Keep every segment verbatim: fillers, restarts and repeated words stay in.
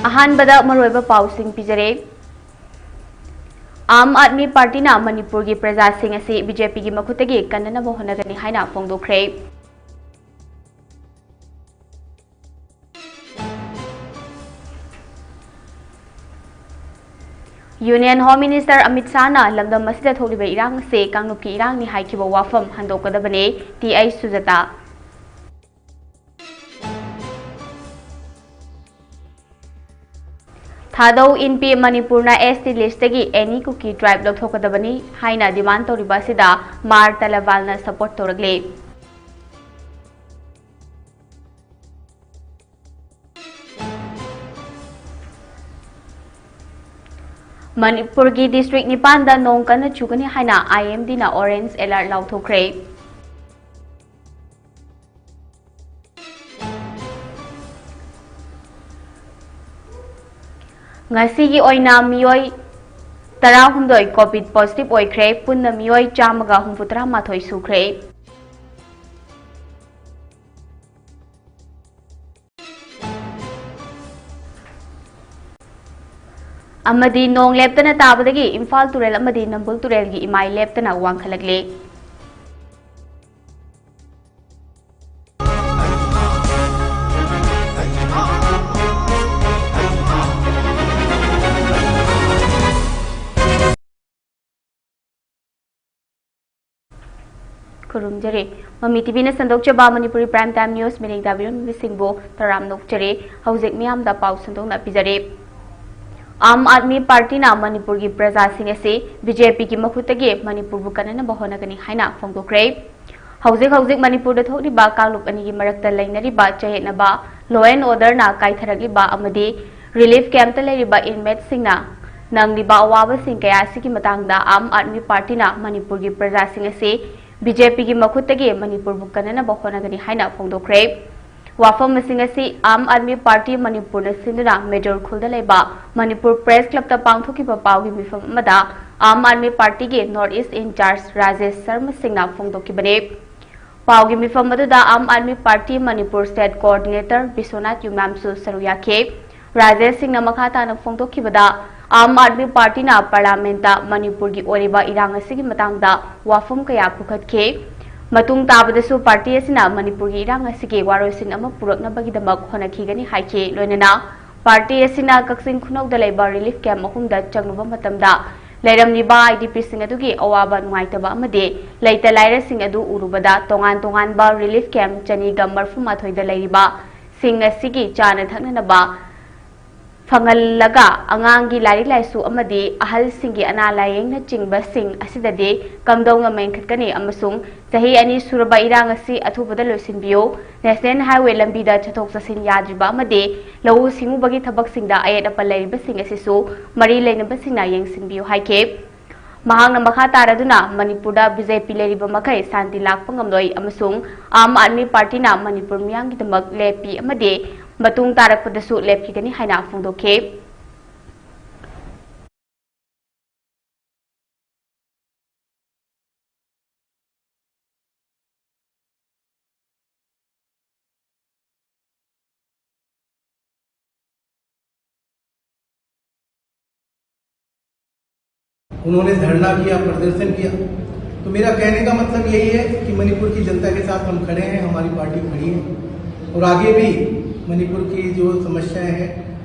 ꯑꯍꯥꯟꯕꯗ ꯃꯔꯨꯑꯣꯏꯕ ꯄꯥꯎꯁꯤꯡ ꯄꯤꯖꯔꯦ꯫ ꯑꯥꯝ ꯑꯥꯗꯃꯤ ꯄꯥꯔꯇꯤꯅ ꯃꯅꯤꯄꯨꯔꯒꯤ ꯄ꯭ꯔꯖꯥꯁꯤꯡ ꯑꯁꯤ ꯕꯤ ꯖꯦ ꯄꯤꯒꯤ ꯃꯈꯨꯠꯇꯒꯤ ꯀꯟꯅꯅꯕ ꯍꯣꯠꯅꯒꯅꯤ ꯍꯥꯏꯅ ꯐꯣꯡꯗꯣꯛꯈ꯭ꯔꯦ꯫ ꯌꯨꯅꯤꯌꯟ ꯍꯣꯝ ꯃꯤꯅꯤꯁꯇꯔ ꯑꯃꯤꯠ ꯁꯥꯍꯅ ꯂꯝꯗꯝ ꯑꯁꯤꯗ ꯊꯣꯛꯂꯤꯕ ꯏꯔꯥꯡ ꯑꯁꯤ ꯀꯥꯡꯂꯨꯞꯀꯤ ꯏꯔꯥꯡꯅꯤ ꯍꯥꯏꯈꯤꯕ ꯋꯥꯐꯝ ꯍꯟꯗꯣꯛꯀꯗꯕꯅꯤ, ꯇꯤ ꯑꯩꯆ ꯁꯨꯖꯥꯇꯥ꯫ ꯊꯥꯗꯧ ꯏꯟꯄꯤ ꯃꯅꯤꯄꯨꯔꯅ ꯑꯦꯁ ꯇꯤ ꯂꯤꯁꯇꯒꯤ ꯑꯦꯅꯤ ꯀꯨꯀꯤ ꯇ꯭ꯔꯥꯏꯕ ꯂꯧꯊꯣꯛꯀꯗꯕꯅꯤ ꯍꯥꯏꯅ ꯗꯤꯃꯥꯟ ꯇꯧꯔꯤꯕ ꯑꯁꯤꯗ ꯃꯥꯔ ꯇꯂꯕꯥꯜꯅ ꯁꯄꯣꯔꯠ ꯇꯧꯔꯛꯂꯦ꯫ ꯃꯅꯤꯄꯨꯔꯒꯤ ꯗꯤꯁꯇ꯭ꯔꯤꯛ ꯅꯤꯄꯥꯟꯗ ꯅꯣꯡ ꯀꯟꯅ ꯆꯨꯒꯅꯤ ꯍꯥꯏꯅ ꯑꯥꯏ ꯑꯦꯝ ꯗꯤꯅ ꯑꯣꯔꯦꯟꯖ ꯑꯦꯂꯔꯠ ꯂꯥꯎꯊꯣꯛꯈ꯭ꯔꯦ꯫ ꯉꯁꯤꯒꯤ ꯑꯣꯏꯅ ꯃꯤꯑꯣꯏ ꯇꯔꯥꯍꯨꯝꯗꯣꯏ ꯀꯣꯚꯤꯗ ꯄꯣꯖꯤꯇꯤꯚ ꯑꯣꯏꯈ꯭ꯔꯦ, ꯄꯨꯟꯅ ꯃꯤꯑꯣꯏ ꯆꯥꯝꯃꯒ ꯍꯨꯝꯐꯨꯇꯔꯥ ꯃꯥꯊꯣꯏ ꯁꯨꯈ꯭ꯔꯦ꯫ ꯑꯃꯗꯤ ꯅꯣꯡ ꯂꯦꯞꯇꯅ ꯇꯥꯕꯗꯒꯤ ꯏꯝꯐꯥꯜ ꯇꯨꯔꯦꯜ ꯑꯃꯗꯤ ꯅꯝꯕꯨꯜ ꯇꯨꯔꯦꯜꯒꯤ ꯏꯃꯥꯏ ꯂꯦꯞꯇꯅ ꯋꯥꯡꯈꯠꯂꯛꯂꯦ꯫ ꯈꯨꯔꯨꯝꯖꯔꯤ꯫ ꯃꯃꯤ ꯇꯤꯚꯤꯅ ꯁꯟꯗꯣꯛꯆꯕ ꯃꯅꯤꯄꯨꯔꯤ Prime Time News ꯃꯤꯠꯌꯦꯡ ꯇꯥꯕꯤꯔꯝꯃꯤꯕꯁꯤꯡꯕꯨ ꯇꯔꯥꯝꯅ ꯑꯣꯛꯆꯔꯤ꯫ ꯍꯧꯖꯤꯛ ꯃꯤꯌꯥꯝꯗ ꯄꯥꯎ ꯁꯟꯗꯣꯛꯅ ꯄꯤꯖꯔꯤ꯫ ꯑꯥꯝ ꯑꯥꯗꯃꯤ ꯄꯥꯔꯇꯤꯅ ꯃꯅꯤꯄꯨꯔꯒꯤ ꯄ꯭ꯔꯖꯥꯁꯤꯡ ꯑꯁꯤ ꯕꯤ ꯖꯦ ꯄꯤꯒꯤ ꯃꯈꯨꯠꯇꯒꯤ ꯃꯅꯤꯄꯨꯔꯕꯨ ꯀꯟꯅꯅꯕ ꯍꯣꯠꯅꯒꯅꯤ ꯍꯥꯏꯅ ꯐꯣꯡꯗꯣꯛꯈ꯭ꯔꯦ꯫ ꯍꯧꯖꯤꯛ ꯍꯧꯖꯤꯛ ꯃꯅꯤꯄꯨꯔꯗ ꯊꯣꯛꯂꯤꯕ ꯀꯥꯡꯂꯨꯞ ꯑꯅꯤꯒꯤ ꯃꯔꯛꯇ ꯂꯩꯅꯔꯤꯕ ꯆꯌꯦꯠꯅꯕ, law and orderꯅ ꯀꯥꯏꯊꯔꯛꯂꯤꯕ ꯑꯃꯗꯤ relief campꯇ ꯂꯩꯔꯤꯕ inmateꯁꯤꯡꯅ ꯅꯪꯂꯤꯕ ꯑꯋꯥꯕꯁꯤꯡ ꯀꯌꯥ ꯑꯁꯤꯒꯤ ꯃꯇꯥꯡꯗ ꯑꯥꯝ ꯑꯥꯗꯃꯤ ꯄꯥꯔꯇꯤꯅ ꯃꯅꯤꯄꯨꯔꯒꯤ ꯄ꯭ꯔꯖꯥꯁꯤꯡ ꯑꯁꯤ ꯕꯤ ꯖꯦ ꯄꯤꯒꯤ ꯃꯈꯨꯠꯇꯒꯤ ꯃꯅꯤꯄꯨꯔꯕꯨ ꯀꯟꯅꯅꯕ ꯍꯣꯠꯅꯒꯅꯤ ꯍꯥꯏꯅ ꯐꯣꯡꯗꯣꯛꯈ꯭ꯔꯦ꯫ ꯋꯥꯐꯝꯁꯤꯡ ꯑꯁꯤ ꯑꯥꯝ ꯑꯥꯗꯃꯤ ꯄꯥꯔꯇꯤ ꯃꯅꯤꯄꯨꯔꯅ ꯁꯤꯟꯗꯨꯅ ꯃꯦꯖꯣꯔ ꯈꯨꯜꯗ ꯂꯩꯕ ꯃꯅꯤꯄꯨꯔ ꯄ꯭ꯔꯦꯁ ꯀ꯭ꯂꯕꯇ ꯄꯥꯡꯊꯣꯛꯈꯤꯕ ꯄꯥꯎꯒꯤ ꯃꯤꯐꯝ ꯑꯃꯗ ꯑꯥꯝ ꯑꯥꯗꯃꯤ ꯄꯥꯔꯇꯤꯒꯤ North East in charge Rajesh Sharma ꯁꯤꯡꯅ ꯐꯣꯡꯗꯣꯛꯈꯤꯕꯅꯤ꯫ ꯄꯥꯎꯒꯤ ꯃꯤꯐꯝ ꯑꯗꯨꯗ Aam Aadmi Party Manipur state coordinator Biswanath ꯌꯨꯝꯅꯥꯝꯁꯨ ꯁꯔꯨꯛ ꯌꯥꯈꯤ꯫ ꯔꯥꯖꯦꯁ ꯁꯤꯡꯅ ꯃꯈꯥ ꯇꯥꯅ ꯐꯣꯡꯗꯣꯛꯈꯤꯕꯗ, ꯑꯥꯝ ꯑꯥꯗꯃꯤ ꯄꯥꯔꯇꯤꯅ ꯄꯥꯔꯂꯤꯌꯥꯃꯦꯟꯠꯇ ꯃꯅꯤꯄꯨꯔꯒꯤ ꯑꯣꯏꯔꯤꯕ ꯏꯔꯥꯡ ꯑꯁꯤꯒꯤ ꯃꯇꯥꯡꯗ ꯋꯥꯐꯝ ꯀꯌꯥ ꯄꯨꯈꯠꯈꯤ꯫ ꯃꯇꯨꯡ ꯇꯥꯕꯗꯁꯨ ꯄꯥꯔꯇꯤ ꯑꯁꯤꯅ ꯃꯅꯤꯄꯨꯔꯒꯤ ꯏꯔꯥꯡ ꯑꯁꯤꯒꯤ ꯋꯥꯔꯣꯏꯁꯤꯟ ꯑꯃ ꯄꯨꯔꯛꯅꯕꯒꯤꯗꯃꯛ ꯍꯣꯠꯅꯈꯤꯒꯅꯤ ꯍꯥꯏꯈꯤ꯫ ꯂꯣꯏꯅꯅ ꯄꯥꯔꯇꯤ ꯑꯁꯤꯅ ꯀꯛꯆꯤꯡ ꯈꯨꯅꯧꯗ ꯂꯩꯕ ꯔꯤꯂꯤꯐ ꯀꯦꯝꯞ ꯑꯍꯨꯝꯗ ꯆꯪꯂꯨꯕ ꯃꯇꯝꯗ, ꯂꯩꯔꯝꯂꯤꯕ ꯑꯥꯏ ꯗꯤ ꯄꯤꯁꯤꯡ ꯑꯗꯨꯒꯤ ꯑꯋꯥꯕ ꯅꯨꯡꯉꯥꯏꯇꯕ ꯑꯃꯗꯤ ꯂꯩꯇ ꯂꯥꯏꯔꯁꯤꯡ ꯑꯗꯨ ꯎꯔꯨꯕꯗ, ꯇꯣꯉꯥꯟ ꯇꯣꯉꯥꯟꯕ ꯔꯤꯂꯤꯐ ꯀꯦꯝꯞ ꯆꯅꯤꯒ ꯃꯔꯐꯨ ꯃꯥꯊꯣꯏꯗ ꯂꯩꯔꯤꯕ ꯁꯤꯡ ꯑꯁꯤꯒꯤ ꯆꯥꯅ ꯊꯛꯅꯅꯕ ꯐꯪꯍꯜꯂꯒ, ꯑꯉꯥꯡꯒꯤ ꯂꯥꯏꯔꯤꯛ ꯂꯥꯏꯁꯨ ꯑꯃꯗꯤ ꯑꯍꯜꯁꯤꯡꯒꯤ ꯑꯅꯥ ꯂꯥꯌꯦꯡꯅꯆꯤꯡꯕꯁꯤꯡ ꯑꯁꯤꯗꯗꯤ ꯀꯝꯗꯧꯅ ꯃꯦꯟꯈꯠꯀꯅꯤ ꯑꯃꯁꯨꯡ ꯆꯍꯤ ꯑꯅꯤ ꯁꯨꯔꯕ ꯏꯔꯥꯡ ꯑꯁꯤ ꯑꯊꯨꯕꯗ ꯂꯣꯏꯁꯤꯟꯕꯤꯌꯨ, ꯅꯦꯁꯅꯦꯜ ꯍꯥꯏꯋꯦ ꯂꯝꯕꯤꯗ ꯆꯠꯊꯣꯛ ꯆꯠꯁꯤꯟ ꯌꯥꯗ꯭ꯔꯤꯕ ꯑꯃꯗꯤ ꯂꯧꯎ ꯁꯤꯡꯎꯕꯒꯤ ꯊꯕꯛꯁꯤꯡꯗ ꯑꯌꯦꯠ ꯑꯄꯟ ꯂꯩꯔꯤꯕꯁꯤꯡ ꯑꯁꯤꯁꯨ ꯃꯔꯤ ꯂꯩꯅꯕꯁꯤꯡꯅ ꯌꯦꯡꯁꯤꯟꯕꯤꯌꯨ ꯍꯥꯏꯈꯤ꯫ ꯃꯍꯥꯛꯅ ꯃꯈꯥ ꯇꯥꯔꯗꯨꯅ, ꯃꯅꯤꯄꯨꯔꯗ ꯕꯤ ꯖꯦ ꯄꯤ ꯂꯩꯔꯤꯕ ꯃꯈꯩ ꯁꯥꯟꯇꯤ ꯂꯥꯛꯄ ꯉꯝꯂꯣꯏ ꯑꯃꯁꯨꯡ ꯑꯥꯝ ꯑꯥꯗꯃꯤ ꯄꯥꯔꯇꯤꯅ ꯃꯅꯤꯄꯨꯔ ꯃꯤꯌꯥꯝꯒꯤꯗꯃꯛ ꯂꯦꯞꯄꯤ ꯑꯃꯗꯤ ꯃꯇꯨꯡ ꯇꯥꯔꯛꯄꯗꯁꯨ ꯂꯦꯞꯈꯤꯒꯅꯤ ꯍꯥꯏꯅ ꯐꯣꯡꯗꯣꯛꯈꯤ꯫ उन्होंने धरना किया, प्रदर्शन किया। तो मेरा कहने का मतलब यही है कि मणिपुर की जनता के साथ हम खड़े हैं, हमारी पार्टी खड़ी है और आगे भी मणिपुर की जो समस्याएं हैं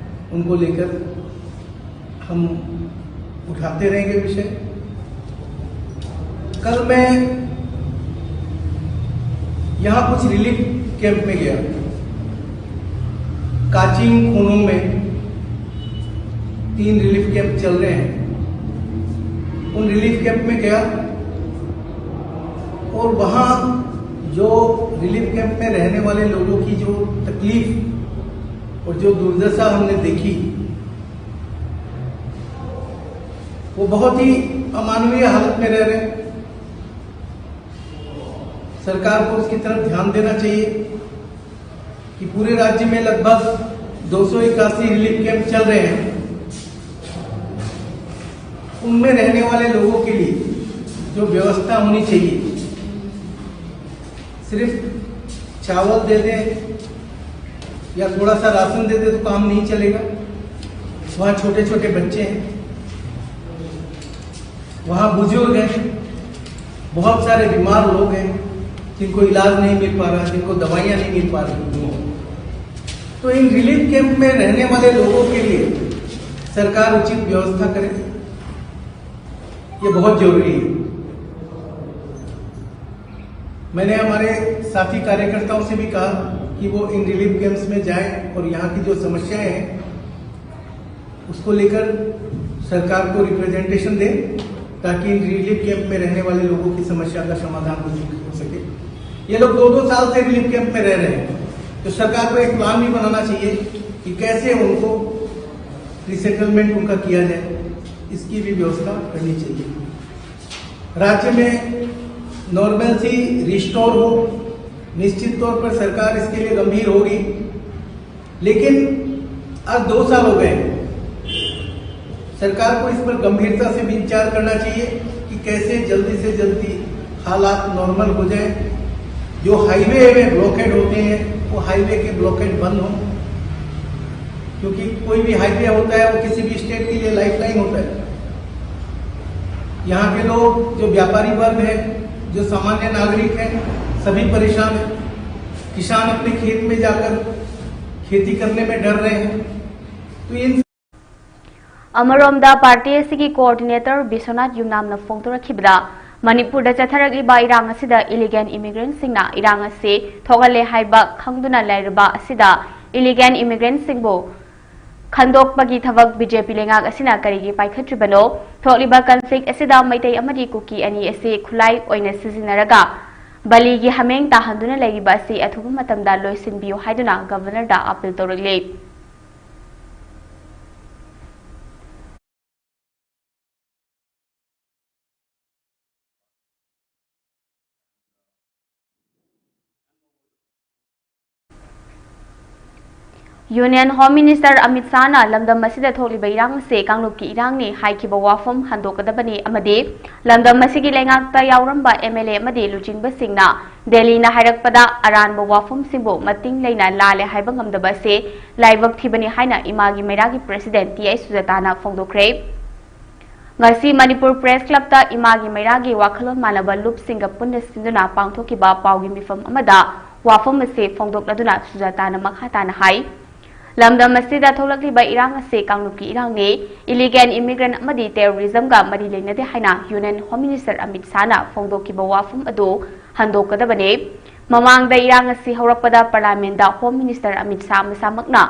उनको लेकर हम उठाते रहेंगे विषय। कल मैं यहाँ कुछ रिलीफ कैंप में गया, काचिंग, खूनो में तीन रिलीफ कैंप चल रहे हैं। उन रिलीफ कैंप में गया और वहाँ जो रिलीफ कैंप में रहने वाले लोगों की जो तकलीफ और जो दुर्दशा हमने देखी, वो बहुत ही अमानवीय हालत में रह रहे हैं। सरकार को उसकी तरफ ध्यान देना चाहिए कि पूरे राज्य में लगभग दो सौ इक्यासी रिलीफ कैंप चल रहे हैं, उनमें रहने वाले लोगों के लिए जो व्यवस्था होनी चाहिए, सिर्फ चावल दे दें, या थोड़ा सा राशन दे दे तो काम नहीं चलेगा। वहाँ छोटे छोटे बच्चे हैं, वहाँ बुजुर्ग हैं, बहुत सारे बीमार लोग हैं जिनको इलाज नहीं मिल पा रहा, जिनको दवाइयाँ नहीं मिल पा रही। तो इन रिलीफ कैंप में रहने वाले लोगों के लिए सरकार उचित व्यवस्था करे, ये बहुत जरूरी है। मैंने हमारे साथी कार्यकर्ताओं से भी कहा कि वो इन रिलीफ कैंप्स में जाएं और यहाँ की जो समस्याएं हैं उसको लेकर सरकार को रिप्रेजेंटेशन दें, ताकि इन रिलीफ कैंप में रहने वाले लोगों की समस्या का समाधान हो सके। ये लोग दो दो साल से रिलीफ कैंप में रह रहे हैं, तो सरकार को एक प्लान भी बनाना चाहिए कि कैसे उनको रिसेटलमेंट उनका किया जाए, इसकी भी व्यवस्था करनी चाहिए। राज्य में नॉर्मल सी रिस्टोर हो, निश्चित तौर पर सरकार इसके लिए गंभीर होगी। लेकिन आज दो साल हो गए, सरकार को इस पर गंभीरता से विचार करना चाहिए कि कैसे जल्दी से जल्दी हालात नॉर्मल हो जाए। जो हाईवे में ब्लॉकेड होते हैं, वो हाईवे के ब्लॉकेड बंद हों, क्योंकि कोई भी हाईवे होता है, वो किसी भी स्टेट के लिए लाइफलाइन होता है। यहाँ के लोग, जो व्यापारी वर्ग है, जो सामान्य नागरिक हैं, सभी परेशान हैं। किसान अपने खेत में जाकर खेती करने में डर रहे हैं। तो इन ꯑꯃꯔꯣꯝꯗ, ꯄꯥꯔꯇꯤ ꯑꯁꯤꯒꯤ ꯀꯣꯑꯣꯔꯗꯤꯅꯦꯇꯔ ꯕꯤꯁ꯭ꯋꯅꯥꯊ ꯌꯨꯝꯅꯥꯝꯅ ꯐꯣꯡꯗꯣꯔꯛꯈꯤꯕꯗ, ꯃꯅꯤꯄꯨꯔꯗ ꯆꯠꯊꯔꯛꯂꯤꯕ ꯏꯔꯥꯡ ꯑꯁꯤꯗ ꯏꯂꯤꯒꯦꯜ ꯏꯃꯤꯒ꯭ꯔꯦꯟꯠꯁꯤꯡꯅ ꯏꯔꯥꯡ ꯑꯁꯤ ꯊꯣꯛꯍꯜꯂꯦ ꯍꯥꯏꯕ ꯈꯪꯗꯨꯅ ꯂꯩꯔꯕ ꯑꯁꯤꯗ ꯏꯂꯤꯒꯦꯜ ꯏꯃꯤꯒ꯭ꯔꯦꯟꯠꯁꯤꯡꯕꯨ ꯈꯟꯗꯣꯛꯄꯒꯤ ꯊꯕꯛ ꯕꯤ ꯖꯦ ꯄꯤ ꯂꯩꯉꯥꯛ ꯑꯁꯤꯅ ꯀꯔꯤꯒꯤ ꯄꯥꯏꯈꯠꯇ꯭ꯔꯤꯕꯅꯣ? ꯊꯣꯛꯂꯤꯕ ꯀꯟꯐ꯭ꯂꯤꯛ ꯑꯁꯤꯗ ꯃꯩꯇꯩ ꯑꯃꯗꯤ ꯀꯨꯀꯤ ꯑꯅꯤ ꯑꯁꯤ ꯈꯨꯠꯂꯥꯏ ꯑꯣꯏꯅ ꯁꯤꯖꯤꯟꯅꯔꯒ ꯕꯂꯤꯒꯤ ꯍꯥꯃꯦꯡ ꯇꯥꯍꯟꯗꯨꯅ ꯂꯩꯔꯤꯕ ꯑꯁꯤ ꯑꯊꯨꯕ ꯃꯇꯝꯗ ꯂꯣꯏꯁꯤꯟꯕꯤꯌꯨ ꯍꯥꯏꯗꯨꯅ ꯒꯕꯔꯅꯔꯗ ꯑꯥꯄꯤꯜ ꯇꯧꯔꯛꯂꯤ꯫ Union Home Minister Amit Shahꯅ ꯂꯝꯗꯝ ꯑꯁꯤꯗ ꯊꯣꯛꯂꯤꯕ ꯏꯔꯥꯡ ꯑꯁꯤ ꯀꯥꯡꯂꯨꯞꯀꯤ ꯏꯔꯥꯡꯅꯤ ꯍꯥꯏꯈꯤꯕ ꯋꯥꯐꯝ ꯍꯟꯗꯣꯛꯀꯗꯕꯅꯤ ꯑꯃꯗꯤ ꯂꯝꯗꯝ ꯑꯁꯤꯒꯤ ꯂꯩꯉꯥꯛꯇ ꯌꯥꯎꯔꯝꯕ MLA ꯑꯃꯗꯤ ꯂꯨꯆꯤꯡꯕꯁꯤꯡꯅ ꯗꯦꯜꯂꯤꯅ ꯍꯥꯏꯔꯛꯄꯗ ꯑꯔꯥꯟꯕ ꯋꯥꯐꯝꯁꯤꯡꯕꯨ ꯃꯇꯤꯡ ꯂꯩꯅ ꯂꯥꯜꯂꯦ ꯍꯥꯏꯕ ꯉꯝꯗꯕ ꯑꯁꯤ ꯂꯥꯏꯕꯛ ꯊꯤꯕꯅꯤ ꯍꯥꯏꯅ ꯏꯃꯥꯒꯤ ꯃꯩꯔꯥꯒꯤ President ꯇꯤ ꯑꯩꯆ ꯁꯨꯖꯥꯇꯥꯅ ꯐꯣꯡꯗꯣꯛꯈ꯭ꯔꯦ꯫ ꯉꯁꯤ ꯃꯅꯤꯄꯨꯔ Press Clubꯇ ꯏꯃꯥꯒꯤ ꯃꯩꯔꯥꯒꯤ ꯋꯥꯈꯜꯂꯣꯟ ꯃꯥꯟꯅꯕ ꯂꯨꯞꯁꯤꯡꯒ ꯄꯨꯟꯅ ꯁꯤꯟꯗꯨꯅ ꯄꯥꯡꯊꯣꯛꯈꯤꯕ ꯄꯥꯎꯒꯤ ꯃꯤꯐꯝ ꯑꯃꯗ ꯋꯥꯐꯝ ꯑꯁꯤ ꯐꯣꯡꯗꯣꯛꯂꯗꯨꯅ ꯁꯨꯖꯥꯇꯥꯅ ꯃꯈꯥ ꯇꯥꯅ ꯍꯥꯏ, ꯂꯝꯗꯝ ꯑꯁꯤꯗ ꯊꯣꯛꯂꯛꯂꯤꯕ ꯏꯔꯥꯡ ꯑꯁꯤ ꯀꯥꯡꯂꯨꯞꯀꯤ ꯏꯔꯥꯡꯅꯤ, illegal immigrant ꯑꯃꯗꯤ terrorismꯒ ꯃꯔꯤ ꯂꯩꯅꯗꯦ ꯍꯥꯏꯅ Union Home Minister ꯑꯃꯤꯠ ꯁꯥꯍꯅ ꯐꯣꯡꯗꯣꯛꯈꯤꯕ ꯋꯥꯐꯝ ꯑꯗꯨ ꯍꯟꯗꯣꯛꯀꯗꯕꯅꯤ꯫ ꯃꯃꯥꯡꯗ ꯏꯔꯥꯡ ꯑꯁꯤ ꯍꯧꯔꯛꯄꯗ Parliamentꯇ Home Minister ꯑꯃꯤꯠ ꯁꯥꯍ ꯃꯁꯥꯃꯛꯅ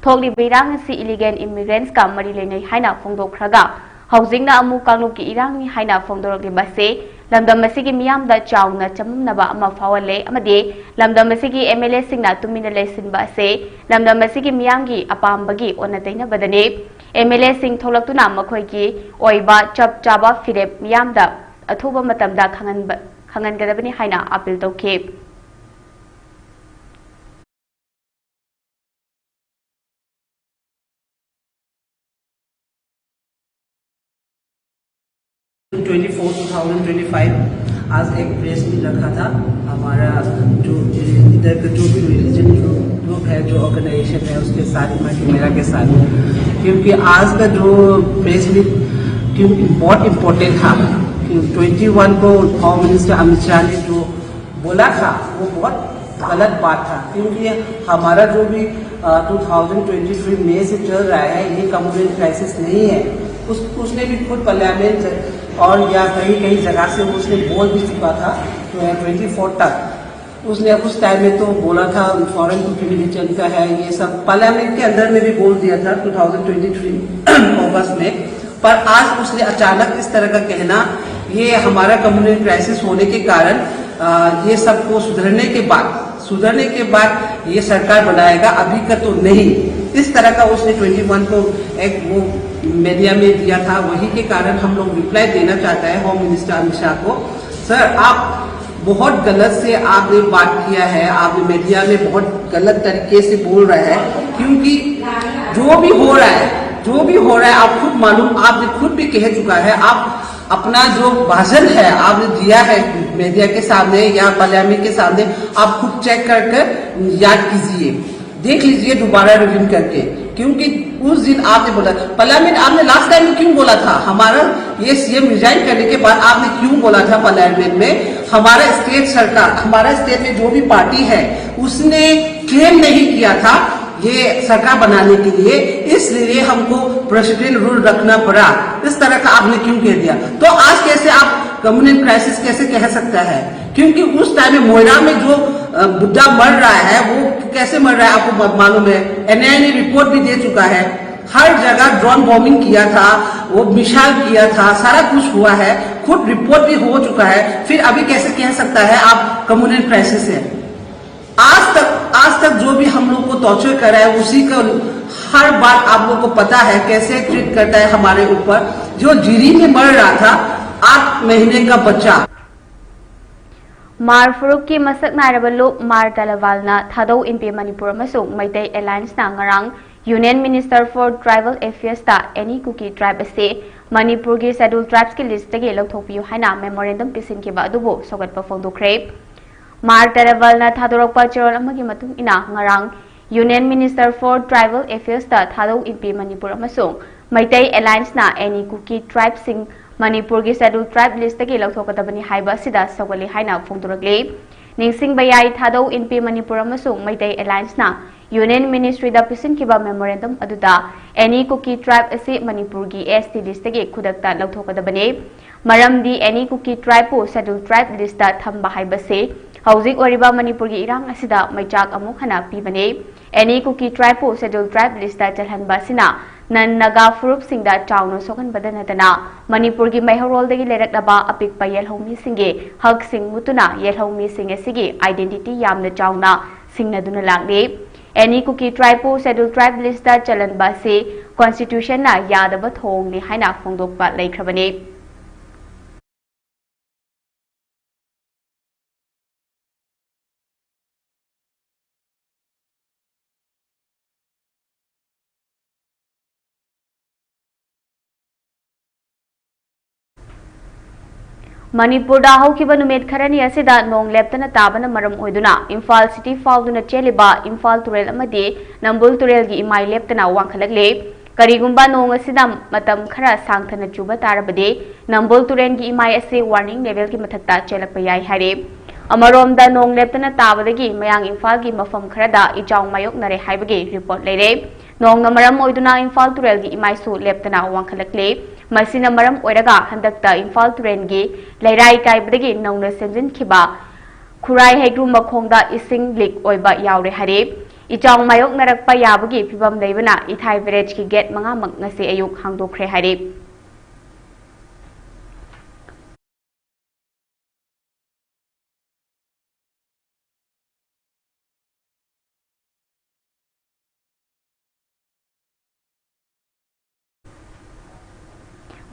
ꯊꯣꯛꯂꯤꯕ ꯏꯔꯥꯡ ꯑꯁꯤ illegal immigrantsꯀ ꯃꯔꯤ ꯂꯩꯅꯩ ꯍꯥꯏꯅ ꯐꯣꯡꯗꯣꯛꯈ꯭ꯔꯒ, ꯍꯧꯖꯤꯛꯅ ꯑꯃꯨꯛ ꯀꯥꯡꯂꯨꯞꯀꯤ ꯏꯔꯥꯡꯅꯤ ꯍꯥꯏꯅ ꯐꯣꯡꯗꯣꯔꯛꯂꯤꯕ ꯑꯁꯤ ꯂꯝꯗꯝ ꯑꯁꯤꯒꯤ ꯃꯤꯌꯥꯝꯗ ꯆꯥꯎꯅ ꯆꯃꯝꯅꯕ ꯑꯃ ꯐꯥꯎꯍꯜꯂꯦ ꯑꯃꯗꯤ ꯂꯝꯗꯝ ꯑꯁꯤꯒꯤ MLAꯁꯤꯡꯅ ꯇꯨꯃꯤꯟꯅ ꯂꯩꯁꯤꯟꯕ ꯑꯁꯤ ꯂꯝꯗꯝ ꯑꯁꯤꯒꯤ ꯃꯤꯌꯥꯝꯒꯤ ꯑꯄꯥꯝꯕꯒꯤ ꯑꯣꯟꯅ ꯇꯩꯅꯕꯗꯅꯤ꯫ MLAꯁꯤꯡ ꯊꯣꯛꯂꯛꯇꯨꯅ ꯃꯈꯣꯏꯒꯤ ꯑꯣꯏꯕ ꯆꯞ ꯆꯥꯕ ꯐꯤꯔꯦꯞ ꯃꯤꯌꯥꯝꯗ ꯑꯊꯨꯕ ꯃꯇꯝꯗ ꯈꯪꯍꯟꯕ-, ꯈꯪꯍꯟꯒꯗꯕꯅꯤ ꯍꯥꯏꯅ appeal ꯇꯧꯈꯤ꯫ Twenty four two thousand twenty five आज एक प्रेस मीट रखा था। हमारा जो इधर का जो भी रिलीजन जो ग्रुप है, जो ऑर्गेनाइजेशन है, उसके साथ, इमा की मयरा के साथ, क्योंकि आज का जो प्रेस मीट क्योंकि बहुत इम्पोर्टेंट था। ट्वेंटी वन को होम मिनिस्टर अमित शाह ने जो बोला था, वो बहुत गलत बात था, क्योंकि हमारा जो भी टू थाउजेंड ट्वेंटी थ्री मई से चल रहा है, ये कम्युनल क्राइसिस नहीं है। उस उसने भी खुद पार्लियामेंट और या कहीं कहीं जगह से उसने बोल भी चुका था ट्वेंटी फ़ोर तक। उसने उस टाइम में तो बोला था फॉरेन को क्यों नहीं चलता है, ये सब पार्लियामेंट के अंदर में भी बोल दिया था टू थाउजेंड ट्वेंटी थ्री अगस्त में। पर आज उसने अचानक इस तरह का कहना, ये हमारा कम्युनल क्राइसिस होने के कारण अ, ये सबको सुधरने के बाद, सुधरने के बाद ये सरकार बनाएगा, अभी का तो नहीं। इस तरह का उसने ट्वेंटी वन को एक वो मीडिया में दिया था, वही के कारण हम लोग रिप्लाई देना चाहता है होम मिनिस्टर अमित शाह को। सर, आप बहुत गलत से आपने बात किया है, आपने मीडिया में बहुत गलत तरीके से बोल रहा है, क्योंकि जो भी हो रहा है, जो भी हो रहा है, आप खुद मालूम, आपने खुद भी कह चुका है। आप अपना जो भाषण है आपने दिया है मीडिया के सामने या पार्लियामेंट के सामने, आप खुद चेक करके याद कीजिए, देख लीजिए दोबारा रिव्यू करके, क्योंकि उस दिन आपने बोला पार्लियामेंट, आपने लास्ट टाइम में क्यों बोला था हमारा, ये सीएम रिजाइन करने के बाद आपने क्यों बोला था पार्लियामेंट में हमारा स्टेट सरकार, हमारा स्टेट में जो भी पार्टी है उसने क्लेम नहीं किया था ये सरकार बनाने के लिए, इसलिए हमको प्रेसिडेंट रूल रखना पड़ा। इस तरह का आपने क्यों कह दिया? तो आज कैसे आप कम्युनल क्राइसिस कैसे कह सकता है? क्योंकि उस टाइम में मोयरा में जो बुड्ढा मर रहा है वो कैसे मर रहा है आपको मालूम है। एनआईए ने रिपोर्ट भी दे चुका है। हर जगह ड्रोन बॉम्बिंग किया था, वो मिसाइल किया था, सारा कुछ हुआ है, खुद रिपोर्ट भी हो चुका है। फिर अभी कैसे कह सकता है आप कम्युनल क्राइसिस है? आज तक आज तक जो भी हम लोग को टॉर्चर कर रहा है उसी का हर बात आप लोग को पता है कैसे ट्रीट करता है हमारे ऊपर। जो जिरी में मर रहा था आठ महीने का बच्चा। ꯃꯥꯔ ꯐꯨꯔꯨꯞꯀꯤ ꯃꯁꯛ ꯅꯥꯏꯔꯕ ꯂꯨꯞ ꯃꯥꯔ ꯇꯦꯂꯦꯕꯥꯜꯅ ꯊꯥꯗꯧ ꯏꯟꯄꯤ ꯃꯅꯤꯄꯨꯔ ꯑꯃꯁꯨꯡ ꯃꯩꯇꯩ ꯑꯦꯂꯥꯏꯟꯁꯅ ꯉꯔꯥꯡ Union Minister for Tribal Affairsꯇ ꯑꯦꯅꯤ ꯀꯨꯀꯤ ꯇ꯭ꯔꯥꯏꯕ ꯑꯁꯤ ꯃꯅꯤꯄꯨꯔꯒꯤ ꯁꯦꯗ꯭ꯌꯨꯜ ꯇ꯭ꯔꯥꯏꯕꯁꯀꯤ ꯂꯤꯁꯇꯒꯤ ꯂꯧꯊꯣꯛꯄꯤꯌꯨ ꯍꯥꯏꯅ ꯃꯦꯃꯣꯔꯦꯟꯗꯝ ꯄꯤꯁꯤꯟꯈꯤꯕ ꯑꯗꯨꯕꯨ ꯁꯧꯒꯠꯄ ꯐꯣꯡꯗꯣꯛꯈ꯭ꯔꯦ꯫ ꯃꯥꯔ ꯇꯦꯂꯦꯕꯥꯜꯅ ꯊꯥꯗꯣꯔꯛꯄ ꯆꯦꯔꯣꯜ ꯑꯃꯒꯤ ꯃꯇꯨꯡ ꯏꯟꯅ ꯉꯔꯥꯡ Union Minister for Tribal Affairsꯇ ꯊꯥꯗꯧ ꯏꯟꯄꯤ ꯃꯅꯤꯄꯨꯔ ꯑꯃꯁꯨꯡ ꯃꯩꯇꯩ ꯑꯦꯂꯥꯏꯟꯁꯅ ꯑꯦꯅꯤ ꯀꯨꯀꯤ ꯇ꯭ꯔꯥꯏꯕꯁꯤꯡ ꯃꯅꯤꯄꯨꯔꯒꯤ ꯁꯦꯗ꯭ꯌꯨꯜ ꯇ꯭ꯔꯥꯏꯕ ꯂꯤꯁꯇꯒꯤ ꯂꯧꯊꯣꯛꯀꯗꯕꯅꯤ ꯍꯥꯏꯕ ꯑꯁꯤꯗ ꯁꯧꯒꯠꯂꯤ ꯍꯥꯏꯅ ꯐꯣꯡꯗꯣꯔꯛꯂꯤ꯫ ꯅꯤꯡꯁꯤꯡꯕ ꯌꯥꯏ, ꯊꯥꯗꯧ ꯏꯟꯄꯤ ꯃꯅꯤꯄꯨꯔ ꯑꯃꯁꯨꯡ ꯃꯩꯇꯩ ꯑꯦꯂꯥꯏꯟꯁꯅ Union Ministryꯗ ꯄꯤꯁꯤꯟꯈꯤꯕ ꯃꯦꯃꯣꯔꯦꯟꯗꯝ ꯑꯗꯨꯗ ꯑꯦꯅꯤ ꯀꯨꯀꯤ ꯇ꯭ꯔꯥꯏꯕ ꯑꯁꯤ ꯃꯅꯤꯄꯨꯔꯒꯤ ꯑꯦꯁ ꯇꯤ ꯂꯤꯁꯇꯒꯤ ꯈꯨꯗꯛꯇ ꯂꯧꯊꯣꯛꯀꯗꯕꯅꯤ꯫ ꯃꯔꯝꯗꯤ ꯑꯦꯅꯤ ꯀꯨꯀꯤ ꯇ꯭ꯔꯥꯏꯕꯄꯨ ꯁꯦꯗ꯭ꯌꯨꯜ ꯇ꯭ꯔꯥꯏꯕ ꯂꯤꯁꯇ ꯊꯝꯕ ꯍꯥꯏꯕꯁꯤ ꯍꯧꯖꯤꯛ ꯑꯣꯏꯔꯤꯕ ꯃꯅꯤꯄꯨꯔꯒꯤ ꯏꯔꯥꯡ ꯑꯁꯤꯗ ꯃꯩꯆꯥꯛ ꯑꯃꯨꯛ ꯍꯟꯅ ꯄꯤꯕꯅꯤ꯫ ꯑꯦꯅꯤ ꯀꯨꯀꯤ ꯇ꯭ꯔꯥꯏꯕꯄꯨ ꯁꯦꯗ꯭ꯌꯨꯜ ꯇ꯭ꯔꯥꯏꯕ ꯂꯤꯁꯇ ꯆꯜꯍꯟꯕ ꯑꯁꯤꯅ ꯅꯟ ꯅꯥꯒꯥ ꯐꯨꯔꯨꯞꯁꯤꯡꯗ ꯆꯥꯎꯅ ꯁꯣꯛꯍꯟꯕꯗ ꯅꯠꯇꯅ ꯃꯅꯤꯄꯨꯔꯒꯤ ꯃꯩꯍꯧꯔꯣꯜꯗꯒꯤ ꯂꯩꯔꯛꯂꯕ ꯑꯄꯤꯛꯄ ꯌꯦꯜꯍꯧꯃꯤꯁꯤꯡꯒꯤ ꯍꯛꯁꯤꯡ ꯃꯨꯠꯇꯨꯅ ꯌꯦꯜꯍꯧꯃꯤꯁꯤꯡ ꯑꯁꯤꯒꯤ identity ꯌꯥꯝꯅ ꯆꯥꯎꯅ ꯁꯤꯡꯅꯗꯨꯅ ꯂꯥꯛꯂꯤ꯫ ꯑꯦꯅꯤ ꯀꯨꯀꯤ ꯇ꯭ꯔꯥꯏꯕꯄꯨ ꯁꯦꯗ꯭ꯌꯨꯜ ꯇ꯭ꯔꯥꯏꯕ ꯂꯤꯁꯇ ꯆꯜꯍꯟꯕ ꯑꯁꯤ ꯀꯣꯟꯁꯇꯤꯇ꯭ꯌꯨꯁꯟꯅ ꯌꯥꯗꯕ ꯊꯧꯑꯣꯡꯅꯤ ꯍꯥꯏꯅ ꯐꯣꯡꯗꯣꯛꯄ ꯂꯩꯈ꯭ꯔꯕꯅꯤ꯫ ꯃꯅꯤꯄꯨꯔꯗ ꯍꯧꯈꯤꯕ ꯅꯨꯃꯤꯠ ꯈꯔꯅꯤ ꯑꯁꯤꯗ ꯅꯣꯡ ꯂꯦꯞꯇꯅ ꯇꯥꯕꯅ ꯃꯔꯝ ꯑꯣꯏꯗꯨꯅ ꯏꯝꯐꯥꯜ ꯁꯤꯇꯤ ꯐꯥꯎꯗꯨꯅ ꯆꯦꯜꯂꯤꯕ ꯏꯝꯐꯥꯜ ꯇꯨꯔꯦꯜ ꯑꯃꯗꯤ ꯅꯝꯕꯨꯜ ꯇꯨꯔꯦꯜꯒꯤ ꯏꯃꯥꯏ ꯂꯦꯞꯇꯅ ꯋꯥꯡꯈꯠꯂꯛꯂꯦ꯫ ꯀꯔꯤꯒꯨꯝꯕ ꯅꯣꯡ ꯑꯁꯤꯅ ꯃꯇꯝ ꯈꯔ ꯁꯥꯡꯊꯅ ꯆꯨꯕ ꯇꯥꯔꯕꯗꯤ ꯅꯝꯕꯨꯜ ꯇꯨꯔꯦꯜꯒꯤ ꯏꯃꯥꯏ ꯑꯁꯤ warning levelꯒꯤ ꯃꯊꯛꯇ ꯆꯦꯜꯂꯛꯄ ꯌꯥꯏ ꯍꯥꯏꯔꯦ꯫ ꯑꯃꯔꯣꯝꯗ ꯅꯣꯡ ꯂꯦꯞꯇꯅ ꯇꯥꯕꯗꯒꯤ ꯃꯌꯥꯡ ꯏꯝꯐꯥꯜꯒꯤ ꯃꯐꯝ ꯈꯔꯗ ꯏꯆꯥꯎ ꯃꯥꯌꯣꯛꯅꯔꯦ ꯍꯥꯏꯕꯒꯤ report ꯂꯩꯔꯦ꯫ ꯅꯣꯡꯅ ꯃꯔꯝ ꯑꯣꯏꯗꯨꯅ ꯏꯝꯐꯥꯜ ꯇꯨꯔꯦꯜꯒꯤ ꯏꯃꯥꯏꯁꯨ ꯂꯦꯞꯇꯅ ꯋꯥꯡꯈꯠꯂꯛꯂꯦ꯫ ꯃꯁꯤꯅ ꯃꯔꯝ ꯑꯣꯏꯔꯒ ꯍꯟꯗꯛꯇ ꯏꯝꯐꯥꯜ ꯇꯨꯔꯦꯜꯒꯤ ꯂꯩꯔꯥꯏ ꯀꯥꯏꯕꯗꯒꯤ ꯅꯧꯅ ꯁꯦꯝꯖꯤꯟꯈꯤꯕ ꯈꯨꯔꯥꯏ ꯍꯩꯒ꯭ꯔꯨ ꯃꯈꯣꯡꯗ ꯏꯁꯤꯡ leak ꯑꯣꯏꯕ ꯌꯥꯎꯔꯦ ꯍꯥꯏꯔꯦ꯫ ꯏꯆꯥꯎ ꯃꯥꯌꯣꯛꯅꯔꯛꯄ ꯌꯥꯕꯒꯤ ꯐꯤꯕꯝ ꯂꯩꯕꯅ ꯏꯊꯥꯏ barrageꯀꯤ gate ꯃꯉꯥꯃꯛ ꯉꯁꯤ ꯑꯌꯨꯛ ꯍꯥꯡꯗꯣꯛꯈ꯭ꯔꯦ ꯍꯥꯏꯔꯦ꯫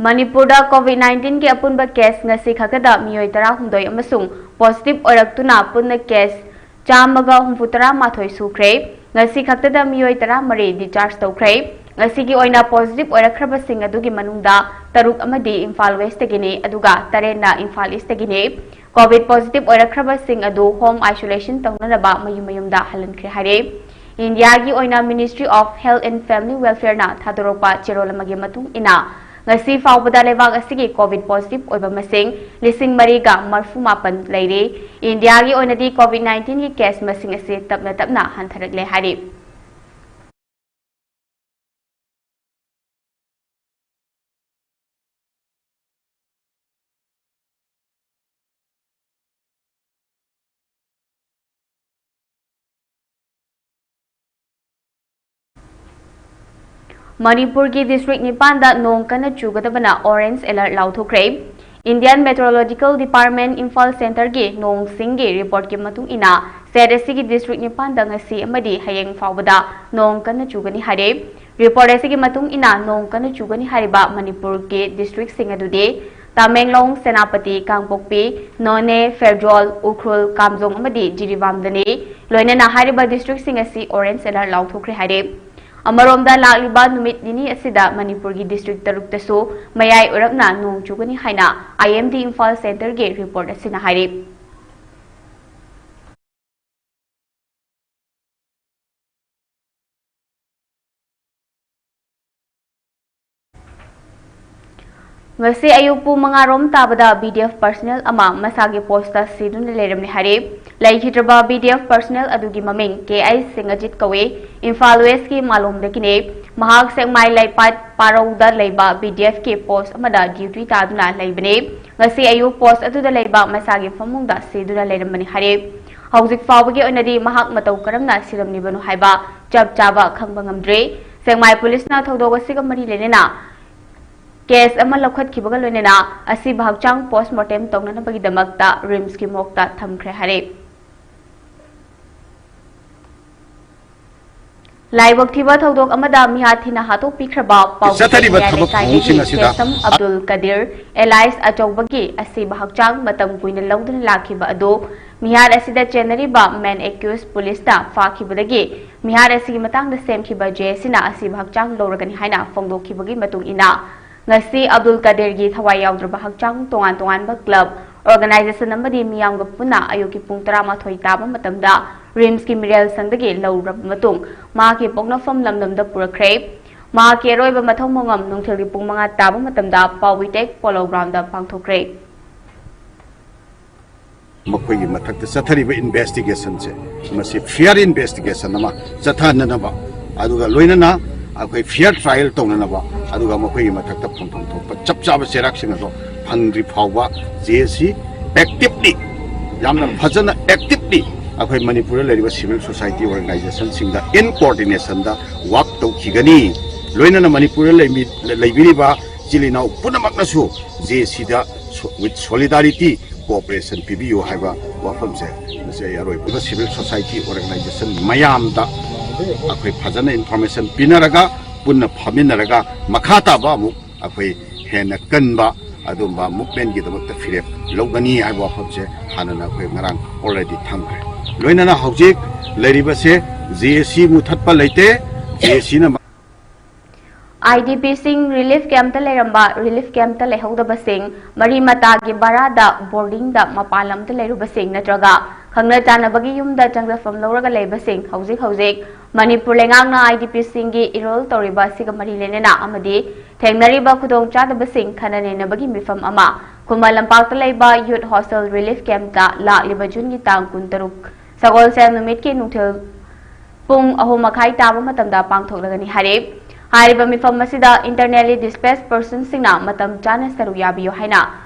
ꯃꯅꯤꯄꯨꯔꯗ COVID nineteenꯒꯤ ꯑꯄꯨꯟꯕ case ꯉꯁꯤ ꯈꯛꯇꯗ ꯃꯤꯑꯣꯏ ꯇꯔꯥꯍꯨꯝꯗꯣꯏ ꯑꯃꯁꯨꯡ positive ꯑꯣꯏꯔꯛꯇꯨꯅ ꯄꯨꯟꯅ case ꯆꯥꯝꯃꯒ ꯍꯨꯝꯐꯨꯇꯔꯥ ꯃꯥꯊꯣꯏ ꯁꯨꯈ꯭ꯔꯦ꯫ ꯉꯁꯤ ꯈꯛꯇꯗ ꯃꯤꯑꯣꯏ ꯇꯔꯥꯃꯔꯤ discharge ꯇꯧꯈ꯭ꯔꯦ꯫ ꯉꯁꯤꯒꯤ ꯑꯣꯏꯅ positive ꯑꯣꯏꯔꯛꯈ꯭ꯔꯕꯁꯤꯡ ꯑꯗꯨꯒꯤ ꯃꯅꯨꯡꯗ ꯇꯔꯨꯛ ꯑꯃꯗꯤ ꯏꯝꯐꯥꯜ Westꯇꯒꯤꯅꯤ, ꯑꯗꯨꯒ ꯇꯔꯦꯠꯅ ꯏꯝꯐꯥꯜ Eastꯇꯒꯤꯅꯤ꯫ COVID positive ꯑꯣꯏꯔꯛꯈ꯭ꯔꯕꯁꯤꯡ ꯑꯗꯨ home isolation ꯇꯧꯅꯅꯕ ꯃꯌꯨꯝ ꯃꯌꯨꯝꯗ ꯍꯜꯍꯟꯈ꯭ꯔꯦ ꯍꯥꯏꯔꯦ꯫ ꯏꯟꯗꯤꯌꯥꯒꯤ ꯑꯣꯏꯅ Ministry of Health and Family Welfareꯅ ꯊꯥꯗꯣꯔꯛꯄ ꯆꯦꯔꯣꯜ ꯑꯃꯒꯤ ꯃꯇꯨꯡ ꯏꯟꯅ, ꯉꯁꯤ ꯐꯥꯎꯕꯗ ꯂꯩꯕꯥꯛ ꯑꯁꯤꯒꯤ COVID positive ꯑꯣꯏꯕ ꯃꯁꯤꯡ ꯂꯤꯁꯤꯡ ꯃꯔꯤꯒ ꯃꯔꯤꯐꯨ ꯃꯥꯄꯟ ꯂꯩꯔꯦ꯫ ꯏꯟꯗꯤꯌꯥꯒꯤ ꯑꯣꯏꯅꯗꯤ COVID nineteenꯒꯤ case ꯃꯁꯤꯡ ꯑꯁꯤ ꯇꯞꯅ ꯇꯞꯅ ꯍꯟꯊꯔꯛꯂꯦ ꯍꯥꯏꯔꯤ꯫ ꯃꯅꯤꯄꯨꯔꯒꯤ district ꯅꯤꯄꯥꯟꯗ ꯅꯣꯡ ꯀꯟꯅ ꯆꯨꯒꯗꯕꯅ orange alert ꯂꯥꯎꯊꯣꯛꯈ꯭ꯔꯦ꯫ Indian Meteorological Department Imphal centreꯒꯤ ꯅꯣꯡ ꯁꯤꯡꯒꯤ reportꯀꯤ ꯃꯇꯨꯡ ꯏꯟꯅ, state ꯑꯁꯤꯒꯤ district ꯅꯤꯄꯥꯟꯗ ꯉꯁꯤ ꯑꯃꯗꯤ ꯍꯌꯦꯡ ꯐꯥꯎꯕꯗ ꯅꯣꯡ ꯀꯟꯅ ꯆꯨꯒꯅꯤ ꯍꯥꯏꯔꯦ꯫ Report ꯑꯁꯤꯒꯤ ꯃꯇꯨꯡ ꯏꯟꯅ, ꯅꯣꯡ ꯀꯟꯅ ꯆꯨꯒꯅꯤ ꯍꯥꯏꯔꯤꯕ ꯃꯅꯤꯄꯨꯔꯒꯤ districtꯁꯤꯡ ꯑꯗꯨꯗꯤ ꯇꯥꯃꯦꯡꯂꯣꯡ, ꯁꯦꯅꯥꯄꯇꯤ, ꯀꯥꯡꯄꯣꯛꯄꯤ, ꯅꯣꯅꯦ, ꯐꯦꯔꯖꯣꯜ, ꯎꯈ꯭ꯔꯨꯜ, ꯀꯥꯝꯖꯣꯡ ꯑꯃꯗꯤ ꯖꯤꯔꯤꯕꯥꯝꯗꯅꯤ꯫ ꯂꯣꯏꯅꯅ ꯍꯥꯏꯔꯤꯕ districtꯁꯤꯡ ꯑꯁꯤ orange alert ꯂꯥꯎꯊꯣꯛꯈ꯭ꯔꯦ ꯍꯥꯏꯔꯦ꯫ ꯑꯃꯔꯣꯝꯗ, ꯂꯥꯛꯂꯤꯕ ꯅꯨꯃꯤꯠ ꯅꯤꯅꯤ ꯑꯁꯤꯗ ꯃꯅꯤꯄꯨꯔꯒꯤ district ꯇꯔꯨꯛꯇꯁꯨ ꯃꯌꯥꯏ ꯑꯣꯏꯔꯞꯅ ꯅꯣꯡ ꯆꯨꯒꯅꯤ ꯍꯥꯏꯅ I M D Imphal Centre ꯒꯤ report ꯑꯁꯤꯅ ꯍꯥꯏꯔꯤ꯫ ꯉꯁꯤ ꯑꯌꯨꯛ ꯄꯨꯡ ꯃꯉꯥ ꯔꯣꯝ ꯇꯥꯕꯗ B D F personnel ꯑꯃ ꯃꯁꯥꯒꯤ post ꯇ ꯁꯤꯗꯨꯅ ꯂꯩꯔꯝꯂꯦ ꯍꯥꯏꯔꯦ꯫ ꯂꯩꯈꯤꯗ꯭ꯔꯕ B D F personnel ꯑꯗꯨꯒꯤ ꯃꯃꯤꯡ K I ꯁꯤꯡꯑꯖꯤꯠ ꯀꯧꯏ꯫ ꯏꯝꯐꯥꯜ West ꯀꯤ ꯃꯥꯂꯣꯝꯗꯒꯤꯅꯦ꯫ ꯃꯍꯥꯛ ꯁꯦꯛꯃꯥꯏ ꯂꯩꯄꯥꯠ ꯄꯥꯔꯧꯗ ꯂꯩꯕ B D F ꯀꯤ post ꯑꯃꯗ duty ꯇꯥꯗꯨꯅ ꯂꯩꯕꯅꯦ꯫ ꯉꯁꯤ ꯑꯌꯨꯛ post ꯑꯗꯨꯗ ꯂꯩꯕ ꯃꯁꯥꯒꯤ ꯐꯃꯨꯡꯗ ꯁꯤꯗꯨꯅ ꯂꯩꯔꯝꯕꯅꯤ ꯍꯥꯏꯔꯦ꯫ ꯍꯧꯖꯤꯛ ꯐꯥꯎꯕꯒꯤ ꯑꯣꯏꯅꯗꯤ ꯃꯍꯥꯛ ꯃꯇꯧ ꯀꯔꯝꯅ ꯁꯤꯔꯝꯂꯤꯕꯅꯣ ꯍꯥꯏꯕ ꯆꯞ ꯆꯥꯕ ꯈꯪꯕ ꯉꯝꯗ꯭ꯔꯦ꯫ ꯁꯦꯛꯃꯥꯏ ꯄꯨꯂꯤꯁꯅ ꯊꯧꯗꯣꯛ ꯑꯁꯤꯒ ꯃꯔꯤ ꯂꯩꯅꯅ case ꯑꯃ ꯂꯧꯈꯠꯈꯤꯕꯒ ꯂꯣꯏꯅꯅ ꯑꯁꯤꯕ ꯍꯛꯆꯥꯡ post mortem ꯇꯧꯅꯅꯕꯒꯤꯗꯃꯛꯇ RIMS ꯀꯤ morgue ꯇ ꯊꯝꯈ꯭ꯔꯦ ꯍꯥꯏꯔꯦ꯫ ꯂꯥꯏꯕꯛ ꯊꯤꯕ ꯊꯧꯗꯣꯛ ꯑꯃꯗ ꯃꯤꯍꯥꯠ ꯊꯤꯅ ꯍꯥꯠꯇꯣꯛꯄꯤꯈ꯭ꯔꯕ ꯄꯥꯎꯒꯤ ꯆꯠꯊꯔꯤꯕ ꯃꯌꯥꯏ ꯊꯕꯛ ꯂꯩꯀꯥꯏꯗꯒꯤ ꯊꯧꯑꯣꯡꯁꯤꯡ ꯑꯁꯤꯗ ꯀꯦꯁꯝ ꯑꯕꯗꯨꯜ ꯀꯗꯤꯔ alias ꯑꯆꯧꯕꯒꯤ ꯑꯁꯤꯕ ꯍꯛꯆꯥꯡ ꯃꯇꯝ ꯀꯨꯏꯅ ꯂꯧꯗꯨꯅ ꯂꯥꯛꯈꯤꯕ ꯑꯗꯨ ꯃꯤꯍꯥꯠ ꯑꯁꯤꯗ ꯆꯦꯟꯅꯔꯤꯕ main accused ꯄꯨꯂꯤꯁꯅ ꯐꯥꯈꯤꯕꯗꯒꯤ ꯃꯤꯍꯥꯠ ꯑꯁꯤꯒꯤ ꯃꯇꯥꯡꯗ ꯁꯦꯝꯈꯤꯕ J C ꯅ ꯑꯁꯤꯕ ꯍꯛꯆꯥꯡ ꯂꯧꯔꯒꯅꯤ ꯍꯥꯏꯅ ꯐꯣꯡꯗꯣꯛꯈꯤꯕꯒꯤ ꯃꯇꯨꯡ ꯏꯟꯅ, ꯉꯁꯤ ꯑꯕꯗꯨꯜ ꯀꯗꯤꯔꯒꯤ ꯊꯋꯥꯏ ꯌꯥꯎꯗ꯭ꯔꯕ ꯍꯛꯆꯥꯡ ꯇꯣꯉꯥꯟ ꯇꯣꯉꯥꯟꯕ club, organization ꯑꯃꯗꯤ ꯃꯤꯌꯥꯝꯒ ꯄꯨꯟꯅ ꯑꯌꯨꯛꯀꯤ ꯄꯨꯡ ꯇꯔꯥꯃꯥꯊꯣꯏ ꯇꯥꯕ ꯃꯇꯝꯗ RIMS ꯀꯤ ꯃꯤꯔꯦꯜ ꯁꯪꯗꯒꯤ ꯂꯧꯔꯕ ꯃꯇꯨꯡ ꯃꯍꯥꯛꯀꯤ ꯄꯣꯛꯅꯐꯝ ꯂꯝꯗꯝꯗ ꯄꯨꯔꯛꯈ꯭ꯔꯦ꯫ ꯃꯍꯥꯛꯀꯤ ꯑꯔꯣꯏꯕ ꯃꯊꯧ ꯃꯉꯝ ꯅꯨꯡꯊꯤꯜꯒꯤ ꯄꯨꯡ ꯃꯉꯥ ꯇꯥꯕ ꯃꯇꯝꯗ ꯄꯥꯎꯋꯤꯇꯦꯛ Polo Ground ꯗ ꯄꯥꯡꯊꯣꯛꯈ꯭ꯔꯦ꯫ ꯃꯈꯣꯏꯒꯤ ꯃꯊꯛꯇ ꯆꯠꯊꯔꯤꯕ investigation ꯁꯦ, ꯃꯁꯤ fair investigation ꯑꯃ ꯆꯠꯊꯅꯅꯕ, ꯑꯗꯨꯒ ꯂꯣꯏꯅꯅ ꯑꯩꯈꯣꯏ fair trial ꯇꯧꯅꯅꯕ, ꯑꯗꯨꯒ ꯃꯈꯣꯏꯒꯤ ꯃꯊꯛꯇ ꯐꯪꯐꯝ ꯊꯣꯛꯄ ꯆꯞ ꯆꯥꯕ ꯆꯩꯔꯥꯛꯁꯤꯡ ꯑꯗꯣ ꯐꯪꯗ꯭ꯔꯤ ꯐꯥꯎꯕ J C actively, ꯌꯥꯝꯅ ꯐꯖꯅ actively ꯑꯩꯈꯣꯏ ꯃꯅꯤꯄꯨꯔꯗ ꯂꯩꯔꯤꯕ civil society organization ꯁꯤꯡꯗ in coordination ꯗ work ꯇꯧꯈꯤꯒꯅꯤ꯫ ꯂꯣꯏꯅꯅ ꯃꯅꯤꯄꯨꯔꯗ ꯂꯩꯃꯤ-, ꯂꯩꯕꯤꯔꯤꯕ ꯏꯆꯤꯜ ꯏꯅꯥꯎ ꯄꯨꯝꯅꯃꯛꯅꯁꯨ J C the so-, with solidarity cooperation ꯄꯤꯕꯤꯌꯨ ꯍꯥꯏꯕ ꯋꯥꯐꯝꯁꯦ ꯃꯁꯤ ꯑꯩ ꯑꯔꯣꯏꯕ civil society organization ꯃꯌꯥꯝꯗ ꯑꯩꯈꯣꯏ ꯐꯖꯅ information ꯄꯤꯅꯔꯒ, ꯄꯨꯟꯅ ꯐꯝꯃꯤꯟꯅꯔꯒ, ꯃꯈꯥ ꯇꯥꯕ ꯑꯃꯨꯛ ꯑꯩꯈꯣꯏ ꯍꯦꯟꯅ ꯀꯟꯕ ꯑꯗꯨꯝꯕ movement ꯀꯤꯗꯃꯛꯇ ꯐꯤꯔꯦꯞ ꯂꯧꯒꯅꯤ ꯍꯥꯏꯕ ꯋꯥꯐꯝꯁꯦ ꯍꯥꯟꯅꯅ ꯑꯩꯈꯣꯏ ꯉꯔꯥꯡ already ꯊꯝꯈ꯭ꯔꯦ꯫ ꯂꯣꯏꯅꯅ ꯍꯧꯖꯤꯛ ꯂꯩꯔꯤꯕꯁꯦ J C ꯃꯨꯊꯠꯄ ꯂꯩꯇꯦ, ꯑꯦ ꯁꯤꯅ IDPꯁꯤꯡ ꯔꯤꯂꯤꯐ ꯀꯦꯝꯞꯇ ꯂꯩꯔꯝꯕ, ꯔꯤꯂꯤꯐ ꯀꯦꯝꯞꯇ ꯂꯩꯍꯧꯗꯕꯁꯤꯡ, ꯃꯔꯤ ꯃꯇꯥꯒꯤ ꯚꯔꯥꯗ ꯕꯣꯔꯗꯤꯡꯗ ꯃꯄꯥꯟ ꯂꯝꯗ ꯂꯩꯔꯨꯕꯁꯤꯡ ꯅꯠꯇ꯭ꯔꯒ ꯈꯪꯅ ꯆꯥꯟꯅꯕꯒꯤ ꯌꯨꯝꯗ ꯆꯪꯖꯐꯝ ꯂꯧꯔꯒ ꯂꯩꯕꯁꯤꯡ ꯍꯧꯖꯤꯛ ꯍꯧꯖꯤꯛ ꯃꯅꯤꯄꯨꯔ ꯂꯩꯉꯥꯛꯅ IDPꯁꯤꯡꯒꯤ ꯏꯔꯣꯜ ꯇꯧꯔꯤꯕ ꯑꯁꯤꯒ ꯃꯔꯤ ꯂꯩꯅꯅ ꯑꯃꯗꯤ ꯊꯦꯡꯅꯔꯤꯕ ꯈꯨꯗꯣꯡꯆꯥꯗꯕꯁꯤꯡ ꯈꯟꯅ ꯅꯩꯅꯕꯒꯤ ꯃꯤꯐꯝ ꯑꯃ ꯈꯨꯃꯟ ꯂꯝꯄꯥꯛꯇ ꯂꯩꯕ ꯌꯨꯠ ꯍꯣꯁꯇꯦꯜ ꯔꯤꯂꯤꯐ ꯀꯦꯝꯞꯇ ꯂꯥꯛꯂꯤꯕ ꯖꯨꯟꯒꯤ ꯇꯥꯡ ꯀꯨꯟꯇꯔꯨꯛ ꯁꯒꯣꯜꯁꯦꯜ ꯅꯨꯃꯤꯠꯀꯤ ꯅꯨꯡꯊꯤꯜ ꯄꯨꯡ ꯑꯍꯨꯝ ꯃꯈꯥꯏ ꯇꯥꯕ ꯃꯇꯝꯗ ꯄꯥꯡꯊꯣꯛꯂꯒꯅꯤ ꯍꯥꯏꯔꯦ꯫ ꯍꯥꯏꯔꯤꯕ ꯃꯤꯐꯝ ꯑꯁꯤꯗ internally displaced personꯁꯤꯡꯅ ꯃꯇꯝ ꯆꯥꯅ ꯁꯔꯨꯛ ꯌꯥꯕꯤꯌꯨ ꯍꯥꯏꯅ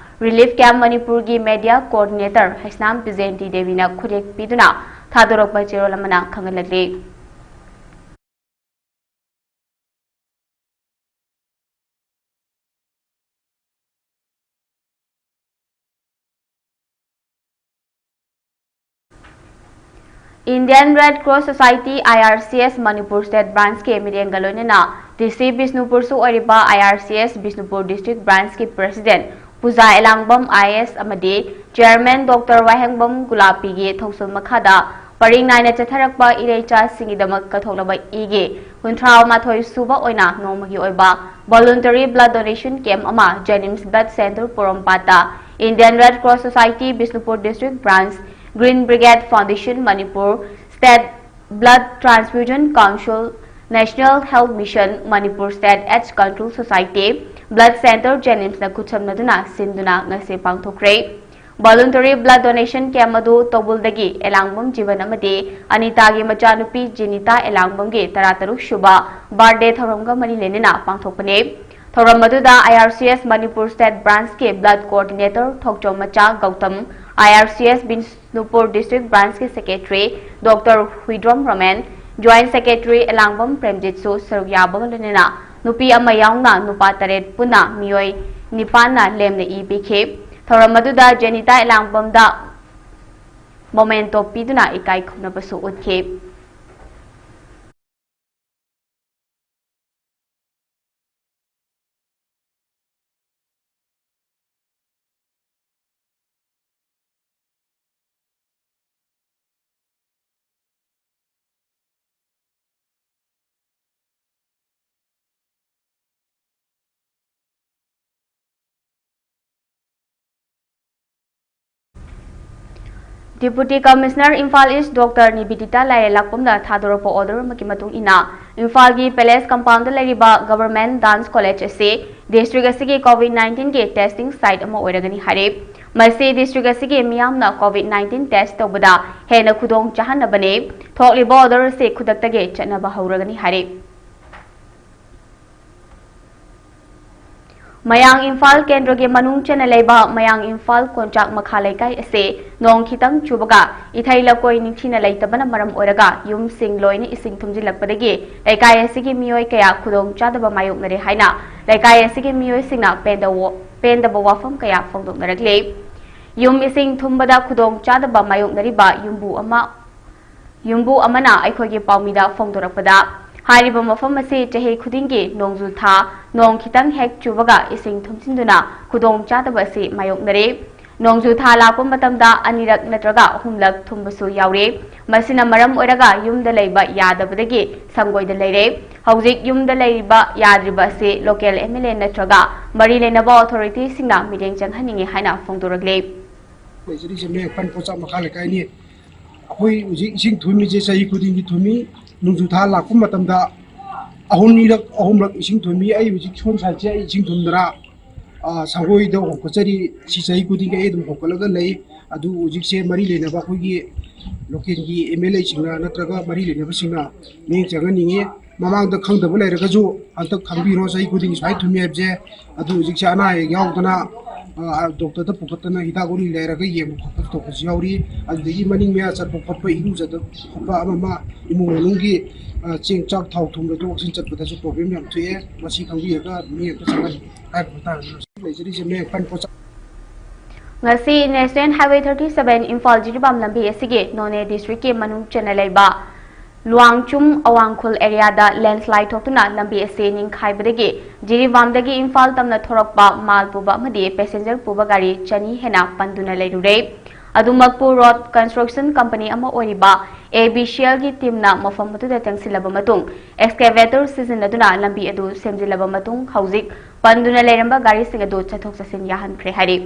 ꯔꯤꯂꯤꯐ ꯀꯦꯝꯞ ꯃꯅꯤꯄꯨꯔꯒꯤ ꯃꯦꯗꯤꯌꯥ ꯀꯣꯑꯣꯔꯗꯤꯅꯦꯇꯔ ꯍꯩꯁꯅꯥꯝ ꯕꯤꯖꯦꯟꯇꯤ ꯗꯦꯕꯤꯅ ꯈꯨꯠꯌꯦꯛ ꯄꯤꯗꯨꯅ ꯊꯥꯗꯣꯔꯛꯄ ꯆꯦꯔꯣꯜ ꯑꯃꯅ ꯈꯪꯍꯜꯂꯛꯂꯤ꯫ Indian Red Cross Society, IRCS, Manipur State Branchꯀꯤ ꯃꯤꯔꯦꯟꯒ ꯂꯣꯏꯅꯅ DC ꯕꯤꯁꯅꯨꯄꯨꯔꯁꯨ ꯑꯣꯏꯔꯤꯕ IRCS ꯕꯤꯁꯅꯨꯄꯨꯔ District Branchꯀꯤ President ꯄꯨꯖꯥ ꯑꯦꯂꯥꯡꯕꯝ IAS ꯑꯃꯗꯤ Chairman Doctor ꯋꯥꯍꯦꯡꯕꯝ ꯒꯨꯂꯥꯄꯤꯒꯤ ꯊꯧꯁꯤꯜ ꯃꯈꯥꯗ ꯄꯔꯤꯡ ꯅꯥꯏꯅ ꯆꯠꯊꯔꯛꯄ ꯏꯔꯩꯆꯥꯁꯤꯡꯒꯤꯗꯃꯛ ꯀꯠꯊꯣꯛꯂꯕ ꯏꯒꯤ ꯀꯨꯟꯊ꯭ꯔꯥ ꯃꯥꯊꯣꯏ ꯁꯨꯕ ꯑꯣꯏꯅ ꯅꯣꯡꯃꯒꯤ ꯑꯣꯏꯕ voluntary blood donation camp ꯑꯃ JNIMS Blood Center ꯄꯣꯔꯣꯝꯄꯥꯠꯇ Indian Red Cross Society Bishnupur District Branch, Green Brigade Foundation Manipur, State Blood Transfusion Council, National Health Mission, Manipur State AIDS Control Society, Blood Center JNIMSꯅ ꯈꯨꯠꯁꯝꯅꯗꯨꯅ ꯁꯤꯟꯗꯨꯅ ꯉꯁꯤ ꯄꯥꯡꯊꯣꯛꯈ꯭ꯔꯦ꯫ Voluntary blood donation camp ꯑꯗꯨ ꯇꯧꯕꯨꯜꯗꯒꯤ ꯑꯦꯂꯥꯡꯕꯝ ꯖꯤꯕꯟ ꯑꯃꯗꯤ ꯑꯅꯤꯇꯥꯒꯤ ꯃꯆꯥꯅꯨꯄꯤ ꯖꯦꯅꯤꯇꯥ ꯑꯦꯂꯥꯡꯕꯝꯒꯤ ꯇꯔꯥꯇꯔꯨꯛ ꯁꯨꯕ birthday ꯊꯧꯔꯝꯒ ꯃꯔꯤ ꯂꯩꯅꯅ ꯄꯥꯡꯊꯣꯛꯄꯅꯤ꯫ ꯊꯧꯔꯝ ꯑꯗꯨꯗ IRCS Manipur State Branchꯀꯤ Blood Coordinator ꯊꯣꯛꯆꯣꯝ ꯃꯆꯥ Gautam, IRCS Bishnupur District Branchꯀꯤ Secretary Doctor Huidrom Roman, Joint Secretary ꯑꯦꯂꯥꯡꯕꯝ ꯄ꯭ꯔꯦꯝꯖꯤꯠꯁꯨ ꯁꯔꯨꯛ ꯌꯥꯕꯒ ꯂꯣꯏꯅꯅ ꯅꯨꯄꯤ ꯑꯃ ꯌꯥꯎꯅ ꯅꯨꯄꯥ ꯇꯔꯦꯠ ꯄꯨꯟꯅ ꯃꯤꯑꯣꯏ ꯅꯤꯄꯥꯟꯅ ꯂꯦꯝꯅ ꯏ ꯄꯤꯈꯤ꯫ ꯊꯧꯔꯝ ꯑꯗꯨꯗ ꯖꯦꯅꯤꯇꯥ ꯑꯦꯂꯥꯡꯕꯝꯗ memento ꯄꯤꯗꯨꯅ ꯏꯀꯥꯏ ꯈꯨꯝꯅꯕꯁꯨ ꯎꯠꯈꯤ꯫ Deputy Commissioner Imphal East Doctor Nivedita Lalrialakpamꯅ ꯊꯥꯗꯣꯔꯛꯄ order ꯑꯃꯒꯤ ꯃꯇꯨꯡ ꯏꯟꯅ, ꯏꯝꯐꯥꯜꯒꯤ Palace Compoundꯗ ꯂꯩꯔꯤꯕ Government Dance College ꯑꯁꯤ district ꯑꯁꯤꯒꯤ COVID nineteen ꯒꯤ testing site ꯑꯃ ꯑꯣꯏꯔꯒꯅꯤ ꯍꯥꯏꯔꯦ꯫ ꯃꯁꯤ district ꯑꯁꯤꯒꯤ ꯃꯤꯌꯥꯝꯅ COVID nineteen test ꯇꯧꯕꯗ ꯍꯦꯟꯅ ꯈꯨꯗꯣꯡ ꯆꯥꯍꯟꯅꯕꯅꯤ꯫ ꯊꯣꯛꯂꯤꯕ order ꯑꯁꯤ ꯈꯨꯗꯛꯇꯒꯤ ꯆꯠꯅꯕ ꯍꯧꯔꯒꯅꯤ ꯍꯥꯏꯔꯦ꯫ ꯃꯌꯥꯡ ꯏꯝꯐꯥꯜ ꯀꯦꯟꯗ꯭ꯔꯒꯤ ꯃꯅꯨꯡ ꯆꯟꯅ ꯂꯩꯕ ꯃꯌꯥꯡ ꯏꯝꯐꯥꯜ ꯀꯣꯟꯆꯥꯛ ꯃꯈꯥ ꯂꯩꯀꯥꯏ ꯑꯁꯤ ꯅꯣꯡ ꯈꯤꯇꯪ ꯆꯨꯕꯒ ꯏꯊꯩ ꯂꯧꯈꯣꯡ ꯅꯤꯡꯊꯤꯅ ꯂꯩꯇꯕꯅ ꯃꯔꯝ ꯑꯣꯏꯔꯒ ꯌꯨꯝꯁꯤꯡ ꯂꯣꯏꯅ ꯏꯁꯤꯡ ꯊꯨꯝꯖꯤꯜꯂꯛꯄꯗꯒꯤ ꯂꯩꯀꯥꯏ ꯑꯁꯤꯒꯤ ꯃꯤꯑꯣꯏ ꯀꯌꯥ ꯈꯨꯗꯣꯡ ꯆꯥꯗꯕ ꯃꯥꯌꯣꯛꯅꯔꯦ ꯍꯥꯏꯅ ꯂꯩꯀꯥꯏ ꯑꯁꯤꯒꯤ ꯃꯤꯑꯣꯏꯁꯤꯡꯅ ꯄꯦꯟꯗ-, ꯄꯦꯟꯗꯕ ꯋꯥꯐꯝ ꯀꯌꯥ ꯐꯣꯡꯗꯣꯛꯅꯔꯛꯂꯤ꯫ ꯌꯨꯝ ꯏꯁꯤꯡ ꯊꯨꯝꯕꯗ ꯈꯨꯗꯣꯡ ꯆꯥꯗꯕ ꯃꯥꯌꯣꯛꯅꯔꯤꯕ ꯌꯨꯝꯕꯨ ꯑꯃ ꯌꯨꯝꯕꯨ ꯑꯃꯅ ꯑꯩꯈꯣꯏꯒꯤ ꯄꯥꯎꯃꯤꯗ ꯐꯣꯡꯗꯣꯔꯛꯄꯗ, ꯍꯥꯏꯔꯤꯕ ꯃꯐꯝ ꯑꯁꯤ ꯆꯍꯤ ꯈꯨꯗꯤꯡꯒꯤ ꯅꯣꯡꯖꯨ ꯊꯥ ꯅꯣꯡ ꯈꯤꯇꯪ ꯍꯦꯛ ꯆꯨꯕꯒ ꯏꯁꯤꯡ ꯊꯨꯝꯖꯤꯟꯗꯨꯅ ꯈꯨꯗꯣꯡ ꯆꯥꯗꯕ ꯑꯁꯤ ꯃꯥꯌꯣꯛꯅꯔꯦ꯫ ꯅꯣꯡꯖꯨ ꯊꯥ ꯂꯥꯛꯄ ꯃꯇꯝꯗ ꯑꯅꯤꯔꯛ ꯅꯠꯇ꯭ꯔꯒ ꯑꯍꯨꯝꯂꯛ ꯊꯨꯝꯕꯁꯨ ꯌꯥꯎꯔꯦ꯫ ꯃꯁꯤꯅ ꯃꯔꯝ ꯑꯣꯏꯔꯒ ꯌꯨꯝꯗ ꯂꯩꯕ ꯌꯥꯗꯕꯗꯒꯤ ꯁꯪꯒꯣꯏꯗ ꯂꯩꯔꯦ꯫ ꯍꯧꯖꯤꯛ ꯌꯨꯝꯗ ꯂꯩꯔꯤꯕ ꯌꯥꯗ꯭ꯔꯤꯕ ꯑꯁꯤ local MLA ꯅꯠꯇ꯭ꯔꯒ ꯃꯔꯤ ꯂꯩꯅꯕ authorityꯁꯤꯡꯅ ꯃꯤꯠꯌꯦꯡ ꯆꯪꯍꯟꯅꯤꯡꯏ ꯍꯥꯏꯅ ꯐꯣꯡꯗꯣꯔꯛꯂꯦ꯫ ꯂꯩꯖꯔꯤꯁꯦ ꯃꯌꯥꯡ ꯏꯝꯐꯥꯜ ꯀꯣꯟꯆꯥꯛ ꯃꯈꯥ ꯂꯩꯀꯥꯏꯅꯤ꯫ ꯑꯩꯈꯣꯏ ꯍꯧꯖꯤꯛ ꯏꯁꯤꯡ ꯊꯨꯝꯃꯤꯁꯦ ꯆꯍꯤ ꯈꯨꯗꯤꯡꯒꯤ ꯊꯨꯝꯃꯤ꯫ ꯅꯣꯡꯖꯨ ꯊꯥ ꯂꯥꯛꯄ ꯃꯇꯝꯗ ꯑꯍꯨꯝꯅꯤꯔꯛ, ꯑꯍꯨꯝꯂꯛ ꯏꯁꯤꯡ ꯊꯨꯝꯃꯤ꯫ ꯑꯩ ꯍꯧꯖꯤꯛ ꯁꯣꯝ sideꯁꯦ ꯑꯩ ꯏꯁꯤꯡ ꯊꯨꯝꯗꯅ, ꯑ, ꯁꯪꯒꯣꯏꯗ ꯍꯣꯡꯀꯠꯆꯔꯤ꯫ ꯁꯤ ꯆꯍꯤ ꯈꯨꯗꯤꯡꯒꯤ ꯑꯩ ꯑꯗꯨꯝ ꯍꯣꯡꯀꯠꯂꯒ ꯂꯩ꯫ ꯑꯗꯨ ꯍꯧꯖꯤꯛꯁꯦ ꯃꯔꯤ ꯂꯩꯅꯕ ꯑꯩꯈꯣꯏꯒꯤ localꯒꯤ MLAꯁꯤꯡꯅ ꯅꯠꯇ꯭ꯔꯒ ꯃꯔꯤ ꯂꯩꯅꯕꯁꯤꯡꯅ ꯃꯤꯠꯌꯦꯡ ꯆꯪꯍꯟꯅꯤꯡꯉꯤ꯫ ꯃꯃꯥꯡꯗ ꯈꯪꯗꯕ ꯂꯩꯔꯒꯁꯨ ꯍꯟꯗꯛ ꯈꯪꯕꯤꯔꯣ, ꯆꯍꯤ ꯈꯨꯗꯤꯡꯒꯤ ꯁꯨꯃꯥꯏꯅ ꯊꯨꯝꯃꯤ ꯍꯥꯏꯕꯁꯦ꯫ ꯑꯗꯨ ꯍꯧꯖꯤꯛꯁꯦ ꯑꯅꯥ ꯑꯌꯦꯛ ꯌꯥꯎꯗꯅ, ꯑ, doctorꯗ ꯄꯨꯈꯠꯇꯅ ꯍꯤꯗꯥꯛ ꯒꯨꯂꯤ ꯂꯩꯔꯒ ꯌꯦꯡꯕ ꯈꯣꯠꯄ ꯇꯧꯕꯁꯨ ꯌꯥꯎꯔꯤ꯫ ꯑꯗꯨꯗꯒꯤ ꯃꯅꯤꯡ ꯃꯌꯥ ꯆꯠꯄ ꯈꯣꯠꯄ, ꯏꯔꯨꯖꯗꯕ ꯈꯣꯠꯄ ꯑꯃ ꯑꯃ, ꯏꯃꯨꯡ ꯃꯅꯨꯡꯒꯤ, ꯑ, ꯆꯦꯡ ꯆꯥꯛ ꯊꯥꯎ ꯊꯨꯝ ꯂꯩꯊꯣꯛ ꯂꯩꯁꯤꯟ ꯆꯠꯄꯗꯁꯨ problem ꯌꯥꯝ ꯊꯣꯛꯑꯦ꯫ ꯃꯁꯤ ꯈꯪꯕꯤꯔꯒ ꯃꯤꯠꯌꯦꯡ ꯑꯝꯇ ꯆꯪꯍꯟꯕꯤꯌꯨ ꯍꯥꯏꯕ ꯃꯇꯥꯡꯗ ꯂꯩꯖꯔꯤꯁꯦ꯫ ꯃꯌꯥꯡ ꯏꯝꯐꯥꯜ ꯀꯣꯟꯆꯥꯛ꯫ ꯉꯁꯤ National Highway thirty seven Imphal Jiribam ꯂꯝꯕꯤ ꯑꯁꯤꯒꯤ ꯅꯣꯅꯦ districtꯀꯤ ꯃꯅꯨꯡ ꯆꯟꯅ ꯂꯩꯕ ꯂꯨꯋꯥꯡꯆꯨꯝ ꯑꯋꯥꯡꯈꯨꯜ areaꯗ landslide ꯊꯣꯛꯇꯨꯅ ꯂꯝꯕꯤ ꯑꯁꯤ ꯅꯤꯡꯈꯥꯏꯕꯗꯒꯤ ꯖꯤꯔꯤꯕꯥꯝꯗꯒꯤ ꯏꯝꯐꯥꯜ ꯇꯝꯅ ꯊꯣꯔꯛꯄ ꯃꯥꯜ ꯄꯨꯕ ꯑꯃꯗꯤ passenger ꯄꯨꯕ ꯒꯥꯔꯤ ꯆꯅꯤ ꯍꯦꯟꯅ ꯄꯟꯗꯨꯅ ꯂꯩꯔꯨꯔꯦ꯫ ꯑꯗꯨꯃꯛꯄꯨ road construction company ꯑꯃ ꯑꯣꯏꯔꯤꯕ ABCLꯒꯤ teamꯅ ꯃꯐꯝ ꯑꯗꯨꯗ ꯆꯪꯁꯤꯜꯂꯕ ꯃꯇꯨꯡ, excavator ꯁꯤꯖꯤꯟꯅꯗꯨꯅ ꯂꯝꯕꯤ ꯑꯗꯨ ꯁꯦꯝꯖꯤꯜꯂꯕ ꯃꯇꯨꯡ, ꯍꯧꯖꯤꯛ ꯄꯟꯗꯨꯅ ꯂꯩꯔꯝꯕ ꯒꯥꯔꯤꯁꯤꯡ ꯑꯗꯨ ꯆꯠꯊꯣꯛ ꯆꯠꯁꯤꯟ ꯌꯥꯍꯟꯈ꯭ꯔꯦ ꯍꯥꯏꯔꯤ꯫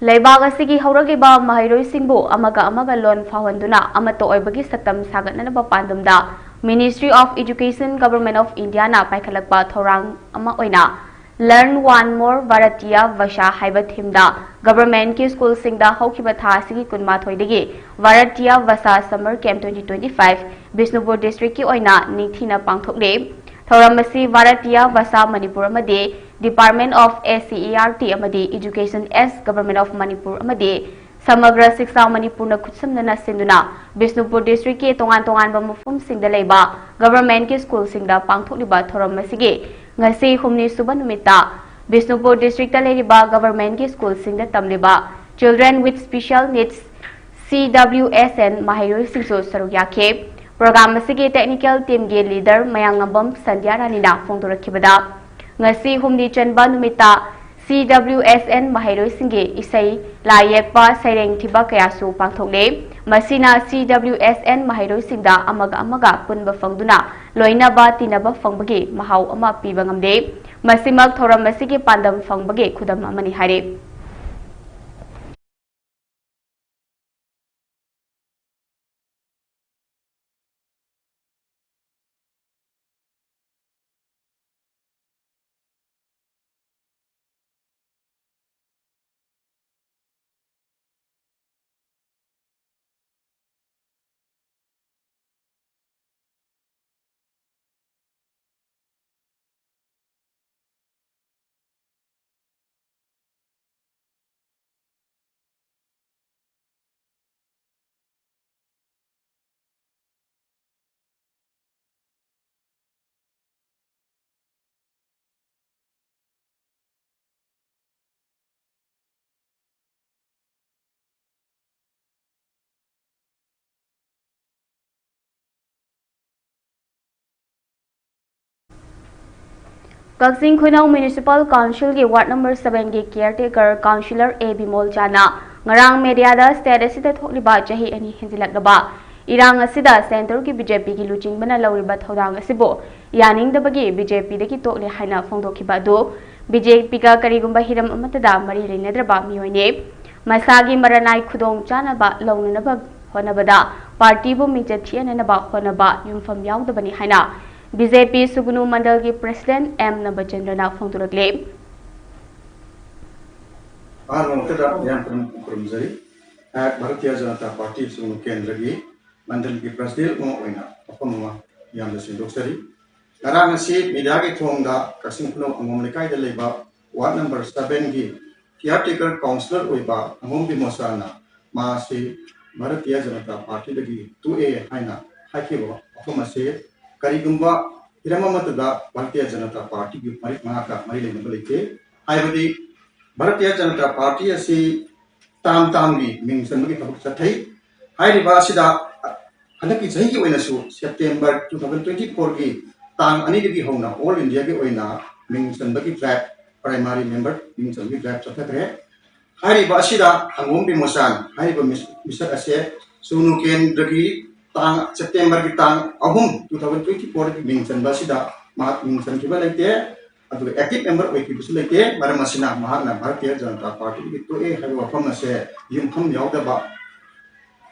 ꯂꯩꯕꯥꯛ ꯑꯁꯤꯒꯤ ꯍꯧꯔꯛꯂꯤꯕ ꯃꯍꯩꯔꯣꯏꯁꯤꯡꯕꯨ ꯑꯃꯒ ꯑꯃꯒ ꯂꯣꯟ ꯐꯥꯎꯍꯟꯗꯨꯅ ꯑꯃꯠꯇ ꯑꯣꯏꯕꯒꯤ ꯁꯛꯇꯝ ꯁꯥꯒꯠꯅꯅꯕ ꯄꯥꯟꯗꯝꯗ Ministry of Education, Government of Indiaꯅ ꯄꯥꯏꯈꯠꯂꯛꯄ ꯊꯧꯔꯥꯡ ꯑꯃ ꯑꯣꯏꯅ Learn One More Bharatiya Bhasha ꯍꯥꯏꯕ themeꯗ governmentꯀꯤ schoolꯁꯤꯡꯗ ꯍꯧꯈꯤꯕ ꯊꯥ ꯑꯁꯤꯒꯤ ꯀꯨꯟꯃꯥꯊꯣꯏꯗꯒꯤ Bharatiya Bhasha Summer Camp twenty twenty-five Bishnupur districtꯀꯤ ꯑꯣꯏꯅ ꯅꯤꯡꯊꯤꯅ ꯄꯥꯡꯊꯣꯛꯂꯦ꯫ ꯊꯧꯔꯝ ꯑꯁꯤ Bharatiya Bhasha Manipur ꯑꯃꯗꯤ Department of S C E R T ꯑꯃꯗꯤ Education S, Government of Manipur ꯑꯃꯗꯤ Samagra Shiksha Manipurꯅ ꯈꯨꯠꯁꯝꯅꯅ ꯁꯤꯟꯗꯨꯅ ꯕꯤꯁꯅꯨꯄꯨꯔ districtꯀꯤ ꯇꯣꯉꯥꯟ ꯇꯣꯉꯥꯟꯕ ꯃꯐꯝꯁꯤꯡꯗ ꯂꯩꯕ governmentꯀꯤ schoolꯁꯤꯡꯗ ꯄꯥꯡꯊꯣꯛꯂꯤꯕ ꯊꯧꯔꯝ ꯑꯁꯤꯒꯤ ꯉꯁꯤ ꯍꯨꯝꯅꯤ ꯁꯨꯕ ꯅꯨꯃꯤꯠꯇ ꯕꯤꯁꯅꯨꯄꯨꯔ districtꯇ ꯂꯩꯔꯤꯕ governmentꯀꯤ schoolꯁꯤꯡꯗ ꯇꯝꯂꯤꯕ Children with Special Needs, C W S N, ꯃꯍꯩꯔꯣꯏꯁꯤꯡꯁꯨ ꯁꯔꯨꯛ ꯌꯥꯈꯤ꯫ Program ꯑꯁꯤꯒꯤ technical teamꯒꯤ leader ꯃꯌꯥꯡꯉꯝꯕꯝ ꯁꯟꯙ꯭ꯌꯥ ꯔꯥꯅꯤꯅ ꯐꯣꯡꯗꯣꯔꯛꯈꯤꯕꯗ, ꯉꯁꯤ ꯍꯨꯝꯅꯤ ꯆꯟꯕ ꯅꯨꯃꯤꯠꯇ C W S N ꯃꯍꯩꯔꯣꯏꯁꯤꯡꯒꯤ ꯏꯁꯩ, ꯂꯥꯏ ꯌꯦꯛꯄ, ꯁꯩꯔꯦꯡ ꯊꯤꯕ ꯀꯌꯥꯁꯨ ꯄꯥꯡꯊꯣꯛꯂꯦ꯫ ꯃꯁꯤꯅ C W S N ꯃꯍꯩꯔꯣꯏꯁꯤꯡꯗ ꯑꯃꯒ ꯑꯃꯒ ꯄꯨꯟꯕ ꯐꯪꯗꯨꯅ ꯂꯣꯏꯅꯕ ꯇꯤꯟꯅꯕ ꯐꯪꯕꯒꯤ ꯃꯍꯥꯎ ꯑꯃ ꯄꯤꯕ ꯉꯝꯂꯦ꯫ ꯃꯁꯤꯃꯛ ꯊꯧꯔꯝ ꯑꯁꯤꯒꯤ ꯄꯥꯟꯗꯝ ꯐꯪꯕꯒꯤ ꯈꯨꯗꯝ ꯑꯃꯅꯤ ꯍꯥꯏꯔꯤ꯫ ꯀꯛꯆꯤꯡ ꯈꯨꯅꯧ Municipal Councilꯒꯤ Ward number sevenꯒꯤ caretaker councillor A Bimol ꯖꯥꯅ ꯉꯔꯥꯡ mediaꯗ state ꯑꯁꯤꯗ ꯊꯣꯛꯂꯤꯕ ꯆꯍꯤ ꯑꯅꯤ ꯍꯦꯟꯖꯤꯜꯂꯛꯂꯕ ꯏꯔꯥꯡ ꯑꯁꯤꯗ centreꯒꯤ BJPꯒꯤ ꯂꯨꯆꯤꯡꯕꯅ ꯂꯧꯔꯤꯕ ꯊꯧꯗꯥꯡ ꯑꯁꯤꯕꯨ ꯌꯥꯅꯤꯡꯗꯕꯒꯤ BJPꯗꯒꯤ ꯇꯣꯛꯂꯦ ꯍꯥꯏꯅ ꯐꯣꯡꯗꯣꯛꯈꯤꯕ ꯑꯗꯨ ꯕꯤ ꯖꯦ ꯄꯤꯒ ꯀꯔꯤꯒꯨꯝꯕ ꯍꯤꯔꯝ ꯑꯃꯠꯇꯗ ꯃꯔꯤ ꯂꯩꯅꯗ꯭ꯔꯕ ꯃꯤꯑꯣꯏꯅꯤ꯫ ꯃꯁꯥꯒꯤ ꯃꯔꯅꯥꯏ ꯈꯨꯗꯣꯡ ꯆꯥꯅꯕ ꯂꯧꯅꯅꯕ ꯍꯣꯠꯅꯕꯗ ꯄꯥꯔꯇꯤꯕꯨ ꯃꯤꯡꯆꯠ ꯊꯤꯍꯟꯅꯅꯕ ꯍꯣꯠꯅꯕ ꯌꯨꯝꯐꯝ ꯌꯥꯎꯗꯕꯅꯤ ꯍꯥꯏꯅ ꯕꯤ ꯖꯦ ꯄꯤ ꯁꯨꯒꯅꯨ ꯃꯟꯗꯜꯒꯤ ꯄ꯭ꯔꯦꯁꯤꯗꯦꯟꯠ ꯑꯦꯝ ꯅꯕꯆꯟꯗ꯭ꯔꯅ ꯐꯣꯡꯗꯣꯔꯛꯂꯤ꯫ ꯑꯍꯥꯟꯕ ꯃꯛꯇꯗ ꯃꯤꯌꯥꯝ ꯄꯨꯝꯅꯃꯛꯄꯨ ꯈꯨꯔꯨꯝꯖꯔꯤ꯫ ꯑꯩꯍꯥꯛ ꯚꯥꯔꯇꯤꯌ ꯖꯅꯇꯥ ꯄꯥꯔꯇꯤ ꯁꯨꯒꯅꯨ ꯀꯦꯟꯗ꯭ꯔꯒꯤ ꯃꯟꯗꯜꯒꯤ ꯄ꯭ꯔꯦꯁꯤꯗꯦꯟꯠ ꯑꯃ ꯑꯣꯏꯅ ꯋꯥꯐꯝ ꯑꯃ ꯃꯤꯌꯥꯝꯗ ꯁꯦꯡꯗꯣꯛꯆꯔꯤ꯫ ꯉꯔꯥꯡ ꯑꯁꯤ ꯃꯤꯗꯤꯌꯥꯒꯤ ꯊꯣꯡꯗ ꯀꯛꯆꯤꯡ ꯈꯨꯅꯧ ꯑꯉꯣꯝ ꯂꯩꯀꯥꯏꯗ ꯂꯩꯕ ꯋꯥꯔꯗ ꯅꯝꯕꯔ ꯁꯚꯦꯟꯒꯤ ꯀꯤꯌꯥꯔ ꯇꯦꯀꯔ ꯀꯥꯎꯟꯁꯤꯂꯔ ꯑꯣꯏꯕ ꯑꯉꯣꯝ ꯕꯤꯃꯣꯆꯥꯅ ꯃꯥ ꯑꯁꯤ ꯚꯥꯔꯇꯤꯌ ꯖꯅꯇꯥ ꯄꯥꯔꯇꯤꯗꯒꯤ ꯇꯣꯛꯑꯦ ꯍꯥꯏꯅ ꯍꯥꯏꯈꯤꯕ ꯋꯥꯐꯝ ꯑꯁꯤ ꯀꯔꯤꯒꯨꯝꯕ ꯍꯤꯔꯝ ꯑꯃꯠꯇꯗ ꯚꯥꯔꯇꯤꯌ ꯖꯅꯇꯥ ꯄꯥꯔꯇꯤꯒꯤ ꯃꯔꯤ ꯃꯍꯥꯛꯀ ꯃꯔꯤ ꯂꯩꯅꯕ ꯂꯩꯇꯦ꯫ ꯍꯥꯏꯕꯗꯤ ꯚꯥꯔꯇꯤꯌ ꯖꯅꯇꯥ ꯄꯥꯔꯇꯤ ꯑꯁꯤ ꯇꯥꯝ ꯇꯥꯝꯒꯤ ꯃꯤꯡ ꯆꯟꯕꯒꯤ ꯊꯕꯛ ꯆꯠꯊꯩ꯫ ꯍꯥꯏꯔꯤꯕ ꯑꯁꯤꯗ ꯍꯟꯗꯛꯀꯤ ꯆꯍꯤꯒꯤ ꯑꯣꯏꯅꯁꯨ ꯁꯦꯞꯇꯦꯝꯕꯔ two thousand twenty fourꯒꯤ ꯇꯥꯡ ꯑꯅꯤꯗꯒꯤ ꯍꯧꯅ ꯑꯣꯜ ꯏꯟꯗꯤꯌꯥꯒꯤ ꯑꯣꯏꯅ ꯃꯤꯡ ꯆꯟꯕꯒꯤ ꯗ꯭ꯔꯥꯏꯚ, ꯄ꯭ꯔꯥꯏꯃꯥꯔꯤ ꯃꯦꯝꯕꯔ ꯃꯤꯡ ꯆꯟꯕꯒꯤ ꯗ꯭ꯔꯥꯏꯚ ꯆꯠꯊꯈ꯭ꯔꯦ꯫ ꯍꯥꯏꯔꯤꯕ ꯑꯁꯤꯗ ꯑꯉꯣꯝ ꯕꯤꯃꯣꯆꯥꯟ ꯍꯥꯏꯔꯤꯕ ꯃꯤꯁ-, ꯃꯤꯁꯛ ꯑꯁꯦ ꯁꯨꯒꯅꯨ ꯀꯦꯟꯗ꯭ꯔꯒꯤ ꯇꯥꯡ, ꯁꯦꯞꯇꯦꯝꯕꯔꯒꯤ ꯇꯥꯡ ꯑꯍꯨꯝ, two thousand twenty fourꯒꯤ ꯃꯤꯡ ꯆꯟꯕ ꯑꯁꯤꯗ ꯃꯍꯥꯛ ꯃꯤꯡ ꯆꯟꯈꯤꯕ ꯂꯩꯇꯦ꯫ ꯑꯗꯨꯒ ꯑꯦꯛꯇꯤꯚ ꯃꯦꯝꯕꯔ ꯑꯣꯏꯈꯤꯕꯁꯨ ꯂꯩꯇꯦ꯫ ꯃꯔꯝ ꯑꯁꯤꯅ ꯃꯍꯥꯛꯅ ꯚꯥꯔꯇꯤꯌ ꯖꯅꯇꯥ ꯄꯥꯔꯇꯤꯗꯒꯤ ꯇꯣꯛꯑꯦ ꯍꯥꯏꯕ ꯋꯥꯐꯝ ꯑꯁꯦ ꯌꯨꯝꯐꯝ ꯌꯥꯎꯗꯕ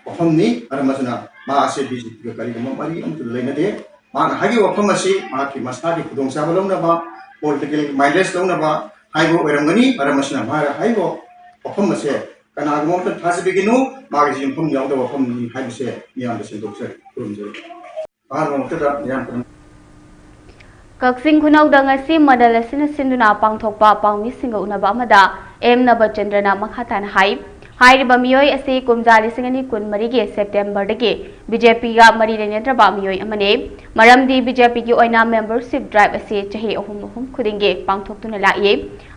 ꯋꯥꯐꯝꯅꯤ꯫ ꯃꯔꯝ ꯑꯁꯤꯅ ꯃꯥ ꯑꯁꯦ ꯕꯤ ꯖꯦ ꯄꯤꯒ ꯀꯔꯤꯒꯨꯝꯕ ꯃꯔꯤ ꯑꯃꯠꯇ ꯂꯩꯅꯗꯦ꯫ ꯃꯥꯅ ꯍꯥꯏꯈꯤꯕ ꯋꯥꯐꯝ ꯑꯁꯤ ꯃꯍꯥꯛꯀꯤ ꯃꯁꯥꯒꯤ ꯈꯨꯗꯣꯡꯆꯥꯕ ꯂꯧꯅꯕ, ꯄꯣꯂꯤꯇꯤꯀꯦꯜ ꯃꯥꯏꯂꯦꯖ ꯂꯧꯅꯕ ꯍꯥꯏꯕ ꯑꯣꯏꯔꯝꯒꯅꯤ꯫ ꯃꯔꯝ ꯑꯁꯤꯅ ꯃꯥꯅ ꯍꯥꯏꯔꯤꯕ ꯋꯥꯐꯝ ꯑꯁꯦ ꯀꯅꯥꯒꯨꯝꯕ ꯑꯃꯇ ꯊꯥꯖꯕꯤꯒꯅꯨ, ꯃꯥꯒꯤꯁꯤ ꯌꯨꯝꯐꯝ ꯌꯥꯎꯗꯕ ꯋꯥꯐꯝꯅꯤ ꯍꯥꯏꯕꯁꯦ ꯃꯤꯌꯥꯝꯗ ꯁꯦꯡꯗꯣꯛꯆꯔꯤ꯫ ꯈꯨꯔꯨꯝꯖꯔꯤ꯫ ꯑꯍꯥꯟꯕ ꯃꯛꯇꯗ ꯃꯤꯌꯥꯝ ꯄꯨꯝꯅꯃꯛ ꯀꯛꯆꯤꯡ ꯈꯨꯅꯧꯗ ꯉꯁꯤ ꯃꯟꯗꯜ ꯑꯁꯤꯅ ꯁꯤꯟꯗꯨꯅ ꯄꯥꯡꯊꯣꯛꯄ ꯄꯥꯎꯃꯤꯁꯤꯡꯒ ꯎꯅꯕ ꯑꯃꯗ ꯑꯦꯝ ꯅꯕꯆꯟꯗ꯭ꯔꯅ ꯃꯈꯥ ꯇꯥꯅ ꯍꯥꯏ, ꯍꯥꯏꯔꯤꯕ ꯃꯤꯑꯣꯏ ꯑꯁꯤ ꯀꯨꯝꯖꯥ ꯂꯤꯁꯤꯡ ꯑꯅꯤ ꯀꯨꯟꯃꯔꯤꯒꯤ ꯁꯦꯞꯇꯦꯝꯕꯔꯗꯒꯤ ꯕꯤ ꯖꯦ ꯄꯤꯒ ꯃꯔꯤ ꯂꯩꯅꯗ꯭ꯔꯕ ꯃꯤꯑꯣꯏ ꯑꯃꯅꯤ꯫ ꯃꯔꯝꯗꯤ ꯕꯤ ꯖꯦ ꯄꯤꯒꯤ ꯑꯣꯏꯅ ꯃꯦꯝꯕꯔꯁꯤꯞ ꯗ꯭ꯔꯥꯏꯚ ꯑꯁꯤ ꯆꯍꯤ ꯑꯍꯨꯝ ꯑꯍꯨꯝ ꯈꯨꯗꯤꯡꯒꯤ ꯄꯥꯡꯊꯣꯛꯇꯨꯅ ꯂꯥꯛꯏ꯫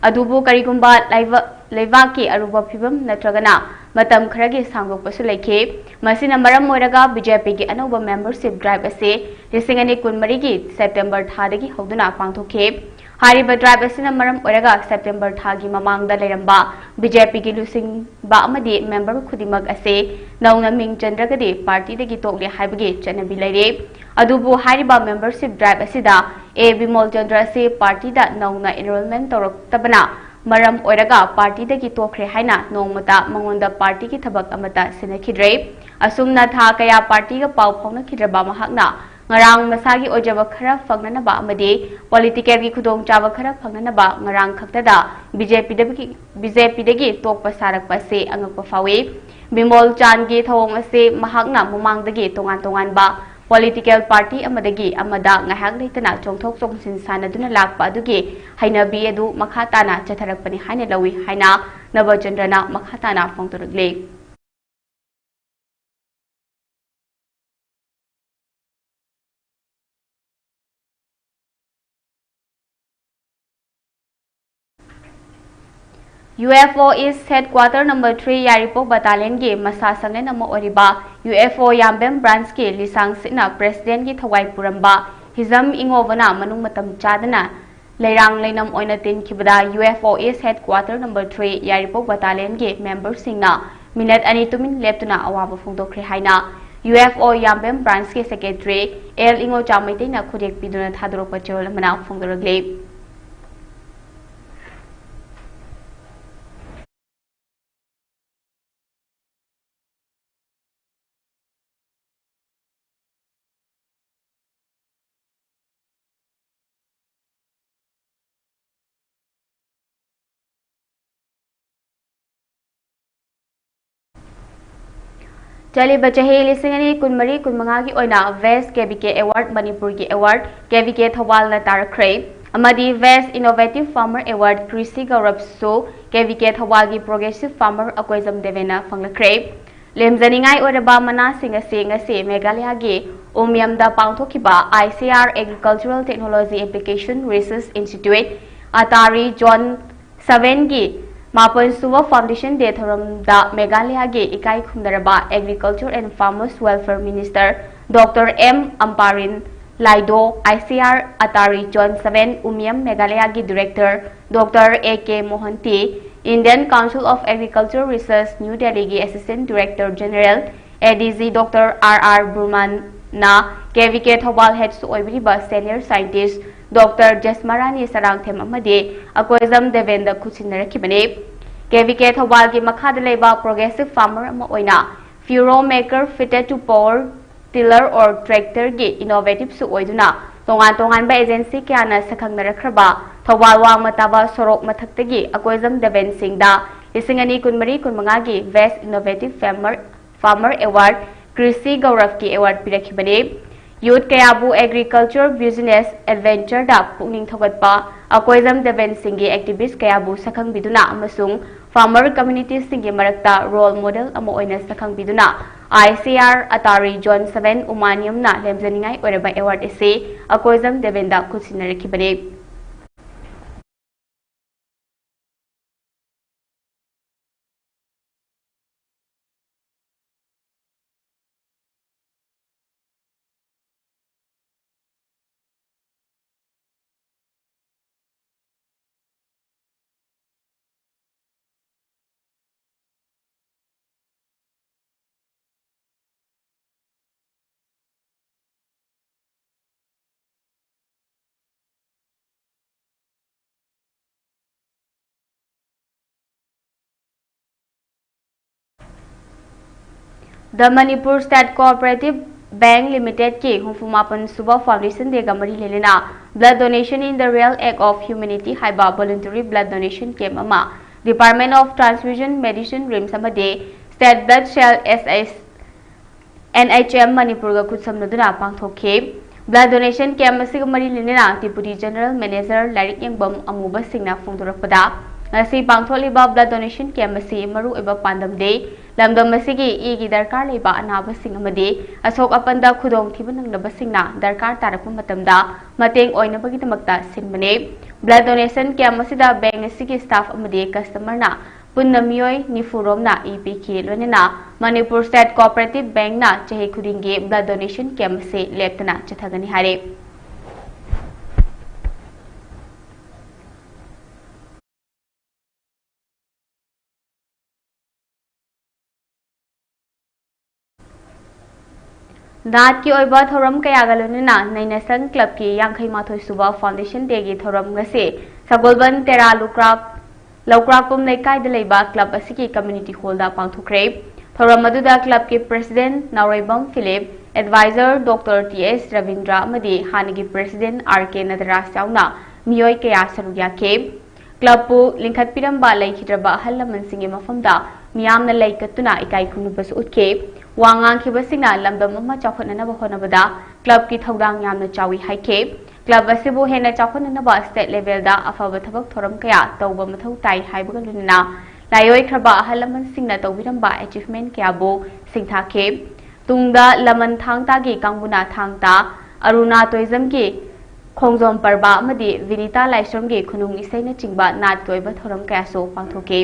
ꯑꯗꯨꯕꯨ ꯀꯔꯤꯒꯨꯝꯕ ꯂꯩꯕ-, ꯂꯩꯕꯥꯛꯀꯤ ꯑꯔꯨꯕ ꯐꯤꯕꯝ ꯅꯠꯇ꯭ꯔꯒꯅ ꯃꯇꯝ ꯈꯔꯒꯤ ꯁꯥꯡꯗꯣꯛꯄꯁꯨ ꯂꯩꯈꯤ꯫ ꯃꯁꯤꯅ ꯃꯔꯝ ꯑꯣꯏꯔꯒ ꯕꯤ ꯖꯦ ꯄꯤꯒꯤ ꯑꯅꯧꯕ ꯃꯦꯝꯕꯔꯁꯤꯞ ꯗ꯭ꯔꯥꯏꯚ ꯑꯁꯤ ꯂꯤꯁꯤꯡ ꯑꯅꯤ ꯀꯨꯟꯃꯔꯤꯒꯤ ꯁꯦꯞꯇꯦꯝꯕꯔ ꯊꯥꯗꯒꯤ ꯍꯧꯗꯨꯅ ꯄꯥꯡꯊꯣꯛꯈꯤ꯫ ꯍꯥꯏꯔꯤꯕ ꯗ꯭ꯔꯥꯏꯚ ꯑꯁꯤꯅ ꯃꯔꯝ ꯑꯣꯏꯔꯒ ꯁꯦꯞꯇꯦꯝꯕꯔ ꯊꯥꯒꯤ ꯃꯃꯥꯡꯗ ꯂꯩꯔꯝꯕ ꯕꯤ ꯖꯦ ꯄꯤꯒꯤ ꯂꯨꯆꯤꯡꯕ ꯑꯃꯗꯤ ꯃꯦꯝꯕꯔ ꯈꯨꯗꯤꯡꯃꯛ ꯑꯁꯤ ꯅꯧꯅ ꯃꯤꯡ ꯆꯟꯗ꯭ꯔꯒꯗꯤ ꯄꯥꯔꯇꯤꯗꯒꯤ ꯇꯣꯛꯂꯦ ꯍꯥꯏꯕꯒꯤ ꯆꯠꯅꯕꯤ ꯂꯩꯔꯤ꯫ ꯑꯗꯨꯕꯨ ꯍꯥꯏꯔꯤꯕ ꯃꯦꯝꯕꯔꯁꯤꯞ ꯗ꯭ꯔꯥꯏꯚ ꯑꯁꯤꯗ ꯑꯦ ꯕꯤꯃꯣꯜ ꯆꯟꯗ꯭ꯔ ꯑꯁꯤ ꯄꯥꯔꯇꯤꯗ ꯅꯧꯅ ꯑꯦꯟꯔꯣꯜꯃꯦꯟ ꯇꯧꯔꯛꯇꯕꯅ ꯃꯔꯝ ꯑꯣꯏꯔꯒ ꯄꯥꯔꯇꯤꯗꯒꯤ ꯇꯣꯛꯈ꯭ꯔꯦ ꯍꯥꯏꯅ ꯅꯣꯡꯃꯇ ꯃꯉꯣꯟꯗ ꯄꯥꯔꯇꯤꯒꯤ ꯊꯕꯛ ꯑꯃꯠꯇ ꯁꯤꯟꯅꯈꯤꯗ꯭ꯔꯦ꯫ ꯑꯁꯨꯝꯅ ꯊꯥ ꯀꯌꯥ ꯄꯥꯔꯇꯤꯒ ꯄꯥꯎ ꯐꯥꯎꯅꯈꯤꯗ꯭ꯔꯕ ꯃꯍꯥꯛꯅ ꯉꯔꯥꯡ ꯃꯁꯥꯒꯤ ꯑꯣꯏꯖꯕ ꯈꯔ ꯐꯪꯅꯅꯕ ꯑꯃꯗꯤ ꯄꯣꯂꯤꯇꯤꯀꯦꯜꯒꯤ ꯈꯨꯗꯣꯡꯆꯥꯕ ꯈꯔ ꯐꯪꯅꯅꯕ ꯉꯔꯥꯡ ꯈꯛꯇꯗ ꯕꯤ ꯖꯦ ꯄꯤꯗꯒꯤ ꯇꯣꯛꯄ ꯁꯥꯔꯛꯄ ꯑꯁꯤ ꯑꯉꯛꯄ ꯐꯥꯎꯏ꯫ ꯕꯤꯃꯣꯜ ꯆꯥꯟꯒꯤ ꯊꯧꯑꯣꯡ ꯑꯁꯤ ꯃꯍꯥꯛꯅ ꯃꯃꯥꯡꯗꯒꯤ ꯇꯣꯉꯥꯟ ꯇꯣꯉꯥꯟꯕ ꯄꯣꯂꯤꯇꯤꯀꯦꯜ ꯄꯥꯔꯇꯤ ꯑꯃꯗꯒꯤ ꯑꯃꯗ ꯉꯥꯏꯍꯥꯛ ꯂꯩꯇꯅ ꯆꯣꯡꯊꯣꯛ ꯆꯣꯡꯁꯤꯟ ꯁꯥꯟꯅꯗꯨꯅ ꯂꯥꯛꯄ ꯑꯗꯨꯒꯤ ꯍꯩꯅꯕꯤ ꯑꯗꯨ ꯃꯈꯥ ꯇꯥꯅ ꯆꯠꯊꯔꯛꯄꯅꯤ ꯍꯥꯏꯅ ꯂꯧꯏ ꯍꯥꯏꯅ ꯅꯕꯆꯟꯗ꯭ꯔꯅ ꯃꯈꯥ ꯇꯥꯅ ꯐꯣꯡꯗꯣꯔꯛꯂꯤ꯫ U F O East Headquarter number three ꯌꯥꯏꯔꯤꯄꯣꯛ Battalionꯒꯤ ꯃꯁꯥ ꯁꯪꯂꯦꯟ ꯑꯃ ꯑꯣꯏꯔꯤꯕ ꯌꯨ ꯑꯦꯐ ꯑꯣ ꯌꯥꯝꯕꯦꯝ Branchꯀꯤ ꯂꯤꯁꯥꯡ ꯁꯤꯠꯅ Presidentꯀꯤ ꯊꯋꯥꯏ ꯄꯨꯔꯝꯕ ꯍꯤꯖꯝ ꯏꯉꯣꯕꯅ ꯃꯅꯨꯡ ꯃꯇꯝ ꯆꯥꯗꯅ ꯂꯩꯔꯥꯡ ꯂꯩꯅꯝ ꯑꯣꯏꯅ ꯇꯤꯟꯈꯤꯕꯗ U F O East Headquarter number three ꯌꯥꯏꯔꯤꯄꯣꯛ Battalionꯒꯤ memberꯁꯤꯡꯅ ꯃꯤꯅꯠ ꯑꯅꯤ ꯇꯨꯃꯤꯟ ꯂꯦꯞꯇꯨꯅ ꯑꯋꯥꯕ ꯐꯣꯡꯗꯣꯛꯈ꯭ꯔꯦ ꯍꯥꯏꯅ ꯌꯨ ꯑꯦꯐ ꯑꯣ ꯌꯥꯝꯕꯦꯝ Branchꯀꯤ Secretary ꯑꯦꯜ ꯏꯉꯣꯆꯥ ꯃꯩꯇꯩꯅ ꯈꯨꯗꯦꯛ ꯄꯤꯗꯨꯅ ꯊꯥꯗꯣꯔꯛꯄ ꯆꯦꯔꯣꯜ ꯑꯃꯅ ꯐꯣꯡꯗꯣꯔꯛꯂꯤ꯫ ꯆꯠꯂꯤꯕ ꯆꯍꯤ ꯂꯤꯁꯤꯡ ꯑꯅꯤ ꯀꯨꯟꯃꯔꯤ ꯀꯨꯟꯃꯉꯥꯒꯤ ꯑꯣꯏꯅ Best ꯀꯦ ꯚꯤ ꯀꯦ Award ꯃꯅꯤꯄꯨꯔꯒꯤ award ꯀꯦ ꯚꯤ ꯀꯦ ꯊꯧꯕꯥꯜꯅ ꯇꯥꯔꯛꯈ꯭ꯔꯦ ꯑꯃꯗꯤ Best Innovative Farmer Award ꯀ꯭ꯔꯤꯁꯤ ꯒꯧꯔꯕꯁꯨ ꯀꯦ ꯚꯤ ꯀꯦ ꯊꯧꯕꯥꯜꯒꯤ Progressive Farmer ꯑꯀꯣꯏꯖꯝ ꯗꯦꯕꯦꯅ ꯐꯪꯂꯛꯈ꯭ꯔꯦ꯫ ꯂꯦꯝꯖꯅꯤꯡꯉꯥꯏ ꯑꯣꯏꯔꯕ ꯃꯅꯥꯁꯤꯡ ꯑꯁꯤ ꯉꯁꯤ ꯃꯦꯘꯥꯂꯌꯥꯒꯤ ꯎꯃꯤꯌꯝꯗ ꯄꯥꯡꯊꯣꯛꯈꯤꯕ I C R Agricultural Technology Application Research Institute, ꯑꯇꯥꯔꯤ Zone sevenꯒꯤ ꯃꯥꯄꯟ ꯁꯨꯕ Foundation Day ꯊꯧꯔꯝꯗ ꯃꯦꯘꯥꯂꯌꯥꯒꯤ ꯏꯀꯥꯏ ꯈꯨꯝꯅꯔꯕ Agriculture and Farmers Welfare Minister Doctor M Ampareen Laido, I C R Atari Zone seven Umiam Meghalaya ꯒꯤ Director Doctor A K Mohanty, Indian Council of Agriculture Research New Delhi ꯒꯤ Assistant Director General, A D G Doctor R R Burman ꯅ ꯀꯦ V ꯀꯦ Thoubal ꯍꯦꯗꯁꯨ ꯑꯣꯏꯕꯤꯔꯤꯕ senior scientist doctor ꯖꯁꯃꯔꯥꯅꯤ Sarangthem ꯑꯃꯗꯤ ꯑꯀꯣꯏꯖꯝ ꯗꯦꯕꯦꯟꯗ ꯈꯨꯠꯁꯤꯟꯅꯔꯛꯈꯤꯕꯅꯤ꯫ ꯀꯦ V ꯀꯦ ꯊꯧꯕꯥꯜꯒꯤ ꯃꯈꯥꯗ ꯂꯩꯕ progressive farmer ꯑꯃ ꯑꯣꯏꯅ furrow maker fitted to power tiller or ꯇ꯭ꯔꯦꯛꯇꯔꯒꯤ ꯏꯅꯣꯚꯦꯇꯤꯚꯁꯨ ꯑꯣꯏꯗꯨꯅ ꯇꯣꯉꯥꯟ ꯇꯣꯉꯥꯟꯕ ꯑꯦꯖꯦꯟꯁꯤ ꯀꯌꯥꯅ ꯁꯛꯈꯪꯅꯔꯛꯈ꯭ꯔꯕ ꯊꯧꯕꯥꯜ ꯋꯥꯡꯃ ꯇꯥꯕ ꯁꯣꯔꯣꯛ ꯃꯊꯛꯇꯒꯤ ꯑꯀꯣꯏꯖꯝ ꯗꯦꯕꯦꯟ ꯁꯤꯡꯗ ꯂꯤꯁꯤꯡ ꯑꯅꯤ ꯀꯨꯟꯃꯔꯤ ꯀꯨꯟꯃꯉꯥꯒꯤ ꯕꯦꯁ ꯏꯅꯣꯚꯦꯇꯤꯚ ꯐꯥꯔꯃꯔ ꯐꯥꯔꯃꯔ ꯑꯦꯋꯥꯔꯗ, ꯀ꯭ꯔꯤꯁꯤ ꯒꯧꯔꯕꯀꯤ ꯑꯦꯋꯥꯔꯗ ꯄꯤꯔꯛꯈꯤꯕꯅꯤ꯫ ꯌꯨꯠ ꯀꯌꯥꯕꯨ ꯑꯦꯒ꯭ꯔꯤꯀꯜꯆꯔ ꯕꯤꯖꯤꯅꯦꯁ ꯑꯦꯗꯚꯦꯟꯆꯔꯗ ꯄꯨꯛꯅꯤꯡ ꯊꯧꯒꯠꯄ, ꯑꯀꯣꯏꯖꯝ ꯗꯦꯕꯦꯟ ꯁꯤꯡꯒꯤ ꯑꯦꯛꯇꯤꯚꯤꯁ꯭ꯠ ꯀꯌꯥꯕꯨ ꯁꯛꯈꯪꯕꯤꯗꯨꯅ ꯑꯃꯁꯨꯡ ꯐꯥꯔꯃꯔ ꯀꯝꯃ꯭ꯌꯨꯅꯤꯇꯤꯁꯤꯡꯒꯤ ꯃꯔꯛꯇ ꯔꯣꯜ ꯃꯣꯗꯦꯜ ꯑꯃ ꯑꯣꯏꯅ ꯁꯛꯈꯪꯕꯤꯗꯨꯅ I C R ATARI zone seven ꯎꯃꯥꯅꯤꯌꯝꯅ ꯂꯦꯝꯖꯅꯤꯡꯉꯥꯏ ꯑꯣꯏꯔꯕ ꯑꯦꯋꯥꯔꯗ ꯑꯁꯤ Akoijam ꯗꯦꯕꯦꯟꯗ ꯈꯨꯠꯁꯤꯟꯅꯔꯛꯈꯤꯕꯅꯤ꯫ The Manipur State Cooperative Bank Limited ꯀꯤ ꯍꯨꯝꯐꯨ ꯃꯥꯄꯟ ꯁꯨꯕ Foundation Day ꯒ ꯃꯔꯤ ꯂꯩꯅꯅ Blood Donation in the Real Act of Humanity ꯍꯥꯏꯕ voluntary blood donation camp ꯑꯃ Department of Transfusion Medicine, RIMS ꯑꯃꯗꯤ State Blood Cell, S H N H M ꯃꯅꯤꯄꯨꯔꯒ ꯈꯨꯠꯁꯝꯅꯗꯨꯅ ꯄꯥꯡꯊꯣꯛꯈꯤ꯫ Blood donation camp ꯑꯁꯤꯒ ꯃꯔꯤ ꯂꯩꯅꯅ Deputy General Manager ꯂꯥꯏꯔꯤꯛ ꯌꯦꯡꯕꯝ ꯑꯃꯨꯕꯁꯤꯡꯅ ꯐꯣꯡꯗꯣꯔꯛꯄꯗ, ꯉꯁꯤ ꯄꯥꯡꯊꯣꯛꯂꯤꯕ blood donation camp ꯑꯁꯤ ꯃꯔꯨꯑꯣꯏꯕ ꯄꯥꯟꯗꯝꯗꯤ ꯂꯝꯗꯝ ꯑꯁꯤꯒꯤ ꯏꯒꯤ ꯗꯔꯀꯥꯔ ꯂꯩꯕ ꯑꯅꯥꯕꯁꯤꯡ ꯑꯃꯗꯤ ꯑꯁꯣꯛ ꯑꯄꯟꯗ ꯈꯨꯗꯣꯡꯊꯤꯕ ꯅꯪꯂꯕꯁꯤꯡꯅ ꯗꯔꯀꯥꯔ ꯇꯥꯔꯛꯄ ꯃꯇꯝꯗ ꯃꯇꯦꯡ ꯑꯣꯏꯅꯕꯒꯤꯗꯃꯛꯇ ꯁꯤꯟꯕꯅꯤ꯫ Blood donation camp ꯑꯁꯤꯗ bank ꯑꯁꯤꯒꯤ staff ꯑꯃꯗꯤ customer ꯅ ꯄꯨꯟꯅ ꯃꯤꯑꯣꯏ ꯅꯤꯐꯨ ꯔꯣꯝꯅ ꯏ ꯄꯤꯈꯤ꯫ ꯂꯣꯏꯅꯅ Manipur State Cooperative Bank ꯅ ꯆꯍꯤ ꯈꯨꯗꯤꯡꯒꯤ blood donation camp ꯑꯁꯤ ꯂꯦꯞꯇꯅ ꯆꯠꯊꯒꯅꯤ ꯍꯥꯏꯔꯦ꯫ ꯅꯥꯠꯀꯤ ꯑꯣꯏꯕ ꯊꯧꯔꯝ ꯀꯌꯥꯒ ꯂꯣꯏꯅꯅ ꯅꯩꯅꯁꯪ ꯀ꯭ꯂꯕꯀꯤ ꯌꯥꯡꯈꯩ ꯃꯥꯊꯣꯏ ꯁꯨꯕ ꯐꯥꯎꯟꯗꯦꯁꯟ ꯗꯦꯒꯤ ꯊꯧꯔꯝ ꯉꯁꯤ ꯁꯒꯣꯜꯕꯟ ꯇꯦꯔꯥ ꯂꯨꯀ꯭ꯔꯥꯛ, ꯂꯧꯀ꯭ꯔꯥꯛꯄꯝ ꯂꯩꯀꯥꯏꯗ ꯂꯩꯕ ꯀ꯭ꯂꯕ ꯑꯁꯤꯒꯤ ꯀꯝꯃ꯭ꯌꯨꯅꯤꯇꯤ ꯍꯣꯜꯗ ꯄꯥꯡꯊꯣꯛꯈ꯭ꯔꯦ꯫ ꯊꯧꯔꯝ ꯑꯗꯨꯗ ꯀ꯭ꯂꯕꯀꯤ president Naoroibam Philip, adviser doctor T S Rabindra ꯑꯃꯗꯤ ꯍꯥꯟꯅꯒꯤ ꯄ꯭ꯔꯦꯁꯤꯗꯦꯟꯠ ꯑꯥꯔ ꯀꯦ ꯅꯇꯔꯥꯖ ꯌꯥꯎꯅ ꯃꯤꯑꯣꯏ ꯀꯌꯥ ꯁꯔꯨꯛ ꯌꯥꯈꯤ꯫ ꯀ꯭ꯂꯕꯄꯨ ꯂꯤꯡꯈꯠꯄꯤꯔꯝꯕ ꯂꯩꯈꯤꯗ꯭ꯔꯕ ꯑꯍꯜ ꯂꯃꯟꯁꯤꯡꯒꯤ ꯃꯐꯝꯗ ꯃꯤꯌꯥꯝꯅ ꯂꯩ ꯀꯠꯇꯨꯅ ꯏꯀꯥꯏ ꯈꯨꯝꯅꯕꯁꯨ ꯎꯠꯈꯤ꯫ ꯋꯥ ꯉꯥꯡꯈꯤꯕꯁꯤꯡꯅ ꯂꯝꯗꯝ ꯑꯃ ꯆꯥꯎꯈꯠꯅꯅꯕ ꯍꯣꯠꯅꯕꯗ ꯀ꯭ꯂꯕꯀꯤ ꯊꯧꯗꯥꯡ ꯌꯥꯝꯅ ꯆꯥꯎꯏ ꯍꯥꯏꯈꯤ꯫ ꯀ꯭ꯂꯕ ꯑꯁꯤꯕꯨ ꯍꯦꯟꯅ ꯆꯥꯎꯈꯠꯅꯅꯕ ꯁ꯭ꯇꯦꯠ ꯂꯦꯚꯦꯜꯗ ꯑꯐꯕ ꯊꯕꯛ ꯊꯧꯔꯝ ꯀꯌꯥ ꯇꯧꯕ ꯃꯊꯧ ꯇꯥꯏ ꯍꯥꯏꯕꯒ ꯂꯣꯏꯅꯅ ꯂꯥꯏꯑꯣꯏꯈ꯭ꯔꯕ ꯑꯍꯜ ꯂꯃꯟꯁꯤꯡꯅ ꯇꯧꯕꯤꯔꯝꯕ ꯑꯦꯆꯤꯚꯃꯦꯟꯠ ꯀꯌꯥꯕꯨ ꯁꯤꯡꯊꯥꯈꯤ꯫ ꯇꯨꯡꯗ ꯂꯃꯟ ꯊꯥꯡ ꯇꯥꯒꯤ ꯀꯥꯡꯕꯨꯅ ꯊꯥꯡ ꯇꯥ, ꯑꯔꯨꯅꯥ ꯇꯣꯏꯖꯝꯒꯤ ꯈꯣꯡꯖꯣꯝ ꯄꯔꯕ ꯑꯃꯗꯤ ꯚꯤꯅꯤꯇꯥ ꯂꯥꯏꯁ꯭ꯔꯝꯒꯤ ꯈꯨꯅꯨꯡ ꯏꯁꯩꯅꯆꯤꯡꯕ ꯅꯥꯠꯀꯤ ꯑꯣꯏꯕ ꯊꯧꯔꯝ ꯀꯌꯥꯁꯨ ꯄꯥꯡꯊꯣꯛꯈꯤ꯫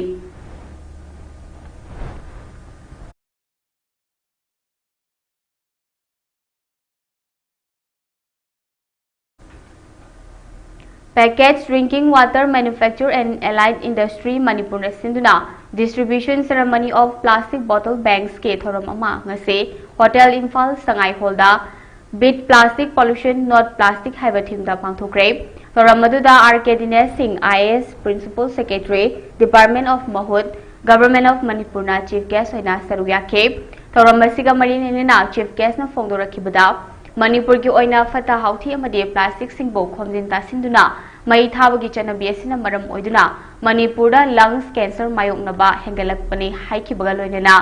Packaged Drinking Water Manufacture and Allied Industry ꯃꯅꯤꯄꯨꯔꯅ ꯁꯤꯟꯗꯨꯅ Distribution Ceremony of Plastic Bottle Banksꯀꯤ ꯊꯧꯔꯝ ꯑꯃ ꯉꯁꯤ ꯍꯣꯇꯦꯜ ꯏꯝꯐꯥꯜ ꯁꯉꯥꯏ ꯍꯣꯜꯗ Beat Plastic Pollution, Not Plastic ꯍꯥꯏꯕ ꯊꯤꯝꯗ ꯄꯥꯡꯊꯣꯛꯈ꯭ꯔꯦ꯫ ꯊꯧꯔꯝ ꯑꯗꯨꯗ ꯑꯥꯔ ꯀꯦ ꯗꯤꯅꯦꯁ ꯁꯤꯡ, I A S, Principal Secretary, Department of ꯃꯍꯨꯠ, Government of ꯃꯅꯤꯄꯨꯔꯅ ꯆꯤꯐ ꯒꯦꯁ ꯑꯣꯏꯅ ꯁꯔꯨꯛ ꯌꯥꯈꯤ꯫ ꯊꯧꯔꯝ ꯑꯁꯤꯒ ꯃꯔꯤ ꯂꯩꯅꯅ ꯆꯤꯐ ꯒꯦꯁꯅ ꯐꯣꯡꯗꯣꯔꯛꯈꯤꯕꯗ, ꯃꯅꯤꯄꯨꯔꯒꯤ ꯑꯣꯏꯅ ꯐꯠꯇ ꯍꯥꯎꯊꯤ ꯑꯃꯗꯤ ꯄ꯭ꯂꯥꯁꯇꯤꯛꯁꯤꯡꯕꯨ ꯈꯣꯝꯖꯤꯟ ꯇꯥꯁꯤꯟꯗꯨꯅ ꯃꯩ ꯊꯥꯕꯒꯤ ꯆꯠꯅꯕꯤ ꯑꯁꯤꯅ ꯃꯔꯝ ꯑꯣꯏꯗꯨꯅ ꯃꯅꯤꯄꯨꯔꯗ lungs cancer ꯃꯥꯌꯣꯛꯅꯕ ꯍꯦꯟꯒꯠꯂꯛꯄꯅꯤ ꯍꯥꯏꯈꯤꯕꯒ ꯂꯣꯏꯅꯅ,